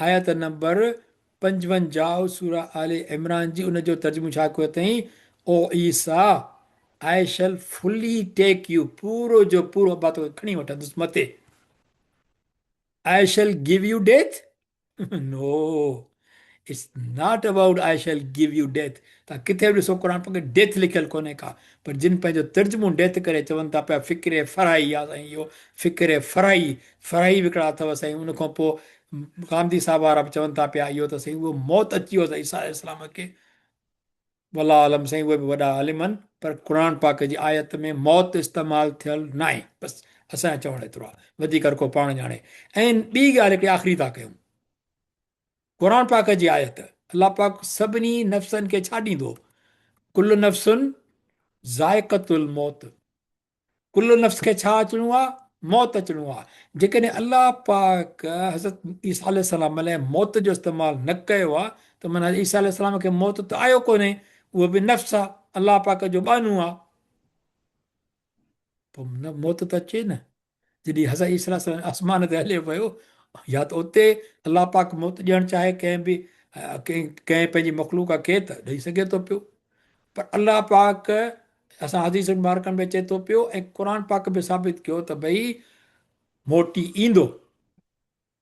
Speaker 1: آيت نمبر 55 سوره آل عمران جي ان جو ترجمو ڇا ڪيو اٿئين او عيسيٰ I shall fully take you پورو جو پورو ابا توکي کڻي وٺندس مٿي I shall give you death no it's not about I shall give you death تان ڪٿي به ڏسو قرآن پاڪ ڊيٿ لکيل ڪونهي ڪا پر جن پنهنجو ترجمو ڊيٿ ڪري چون ٿا پيا فڪر فرائي آ سائين اهو فڪر فرائي فرائي به هڪڙا اٿو سائين ان کان پوء غامدي صاحب وارا به چون ٿا پيا اهو ته سائين اهو موت اچي ويو عيسيٰ عليه السلام کي والله عالم سائين اهي به وڏا عالم آهن پر قرآن پاڪ جي آيت ۾ موت استعمال ٿيل ناهي بس اسان جو چوڻ ايترو آهي وڌيڪ هر ڪو پاڻ ڄاڻي ۽ ٻي ڳالهه هڪڙي آخري ٿا ڪيون قرآن پاڪ جي آيت الله پاڪ سڀني نفسن کي ڇا ڏيندو ڪل نفس ذائقة الموت ڪل نفس کي ڇا اچڻو آ؟ موت اچڻو آ. جيڪڏهن الله پاڪ حضرت عيسيٰ عليه السلام لاء موت جو استعمال نه ڪيو آ ته معنيٰ عيسيٰ عليه السلام کي موت ته آيو ڪونهي، اهو به نفس آ، الله پاڪ جو ٻانهو آ. پوء نه موت ته اچي نه. جڏهن حضرت عيسيٰ عليه السلام آسمان تي هليو ويو يا ته اتي الله پاڪ موت ڏيڻ چاهي ڪنهن به ڪنهن پنهنجي مخلوق کي ته ڏئي سگهي ٿو پيو پر الله پاڪ اسان حديث مبارڪن ۾ اچي ٿو پيو ۽ قرآن پاڪ به ثابت ڪيو ته ڀئي موٽي ايندو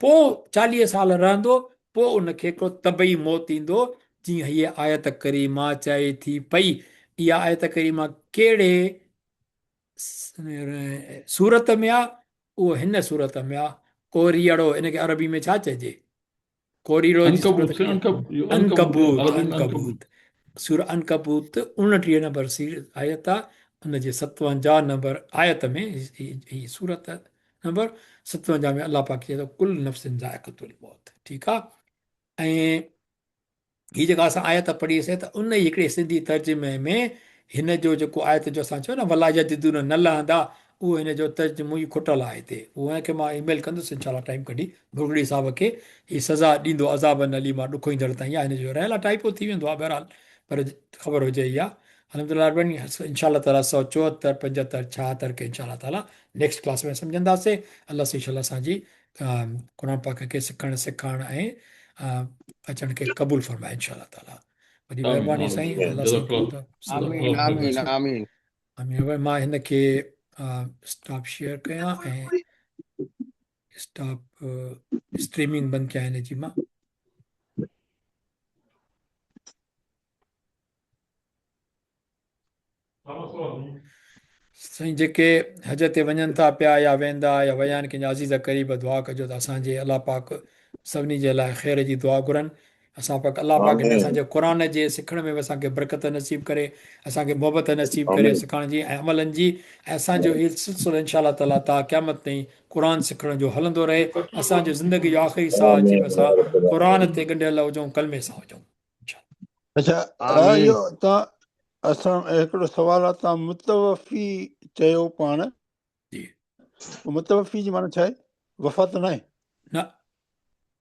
Speaker 1: پوء 40 سال رهندو پوء ان کي هڪڙو طبعي موت ايندو جيئن هيء آيت ڪريمه چئي ٿي پئي اها آيت ڪريمه ڪهڙي صورت ۾ آ اهو هن صورت ۾ آ ڪوريئڙو ان کي عربي ۾ ڇا چئجي ڪوريڙو جي صورت عنڪبوت عنڪبوت سورة عنڪبوت 29 نمبر آيت آ ان جي 57 نمبر آيت ۾ هي سورت نمبر 57 ۾ الله پاڪ چئي ٿو ڪل نفس ذائقة الموت ٺيڪ آ ۽ هي جيڪا اسان آيت پڙهي سي ته ان ئي هڪڙي سنڌي ترجمي ۾ هن جو جيڪو آيت جو اسان چيو نه ولا يجدون نه لهندا اهو هن جو ترجمو ئي کٽل آهي هتي اهو هن کي مان اي ميل ڪندس انشاء الله ٽائيم ڪڍي ڀرڳڙي صاحب کي هي سزا ڏيندو عذابا اليما ڏکوئيندڙ تائين آهي هن جو رهيل آهي ٽائپو ٿي ويندو آهي بهرحال پر خبر هجي اها الحمدلله رب العالمين انشاء الله تعالي 174 75 76 کي انشاء الله تعالي نيڪسٽ ڪلاس ۾ سمجهنداسي الله سي انشاء الله اسان جي قرآن پاڪ کي سکڻ سيکارڻ ۽ اچڻ کي قبول فرمائي انشاء الله تعالي وڏي مهرباني سائين الله سائين
Speaker 3: آمين آمين آمين
Speaker 1: آمين مان هن کي اسٽاپ شيئر ڪيان ۽ اسٽاپ اسٽريمنگ بند ڪيان هن جي مان سائين جيڪي حج تي وڃن ٿا پيا يا ويندا يا ويا آهن ڪنهن جا عزيز قريب دعا ڪجو ته اسان جي الله پاڪ سڀني جي لاء خير جي دعا گهرن اسان پاڪ الله پاڪ هن اسان جي قرآن جي سکڻ ۾ به اسان کي برڪت نصيب ڪري اسان کي محبت نصيب ڪري سکڻ جي ۽ عملن جي ۽ اسان جو هي سلسلو انشاء الله تعالي تا قيامت تائين قرآن سکڻ جو هلندو رهي اسان جو زندگي جو آخري ساهه اچي به اسان قرآن تي ڳنڍيل هجون ڪلمي سان هجون
Speaker 6: اڇا
Speaker 3: آمين.
Speaker 6: اهو تان اسان هڪڙو سوال آ تان متوفي چيو پاڻ
Speaker 1: جي
Speaker 6: متوفي جي معنی ڇا آهي وفات نه آهي
Speaker 1: نه.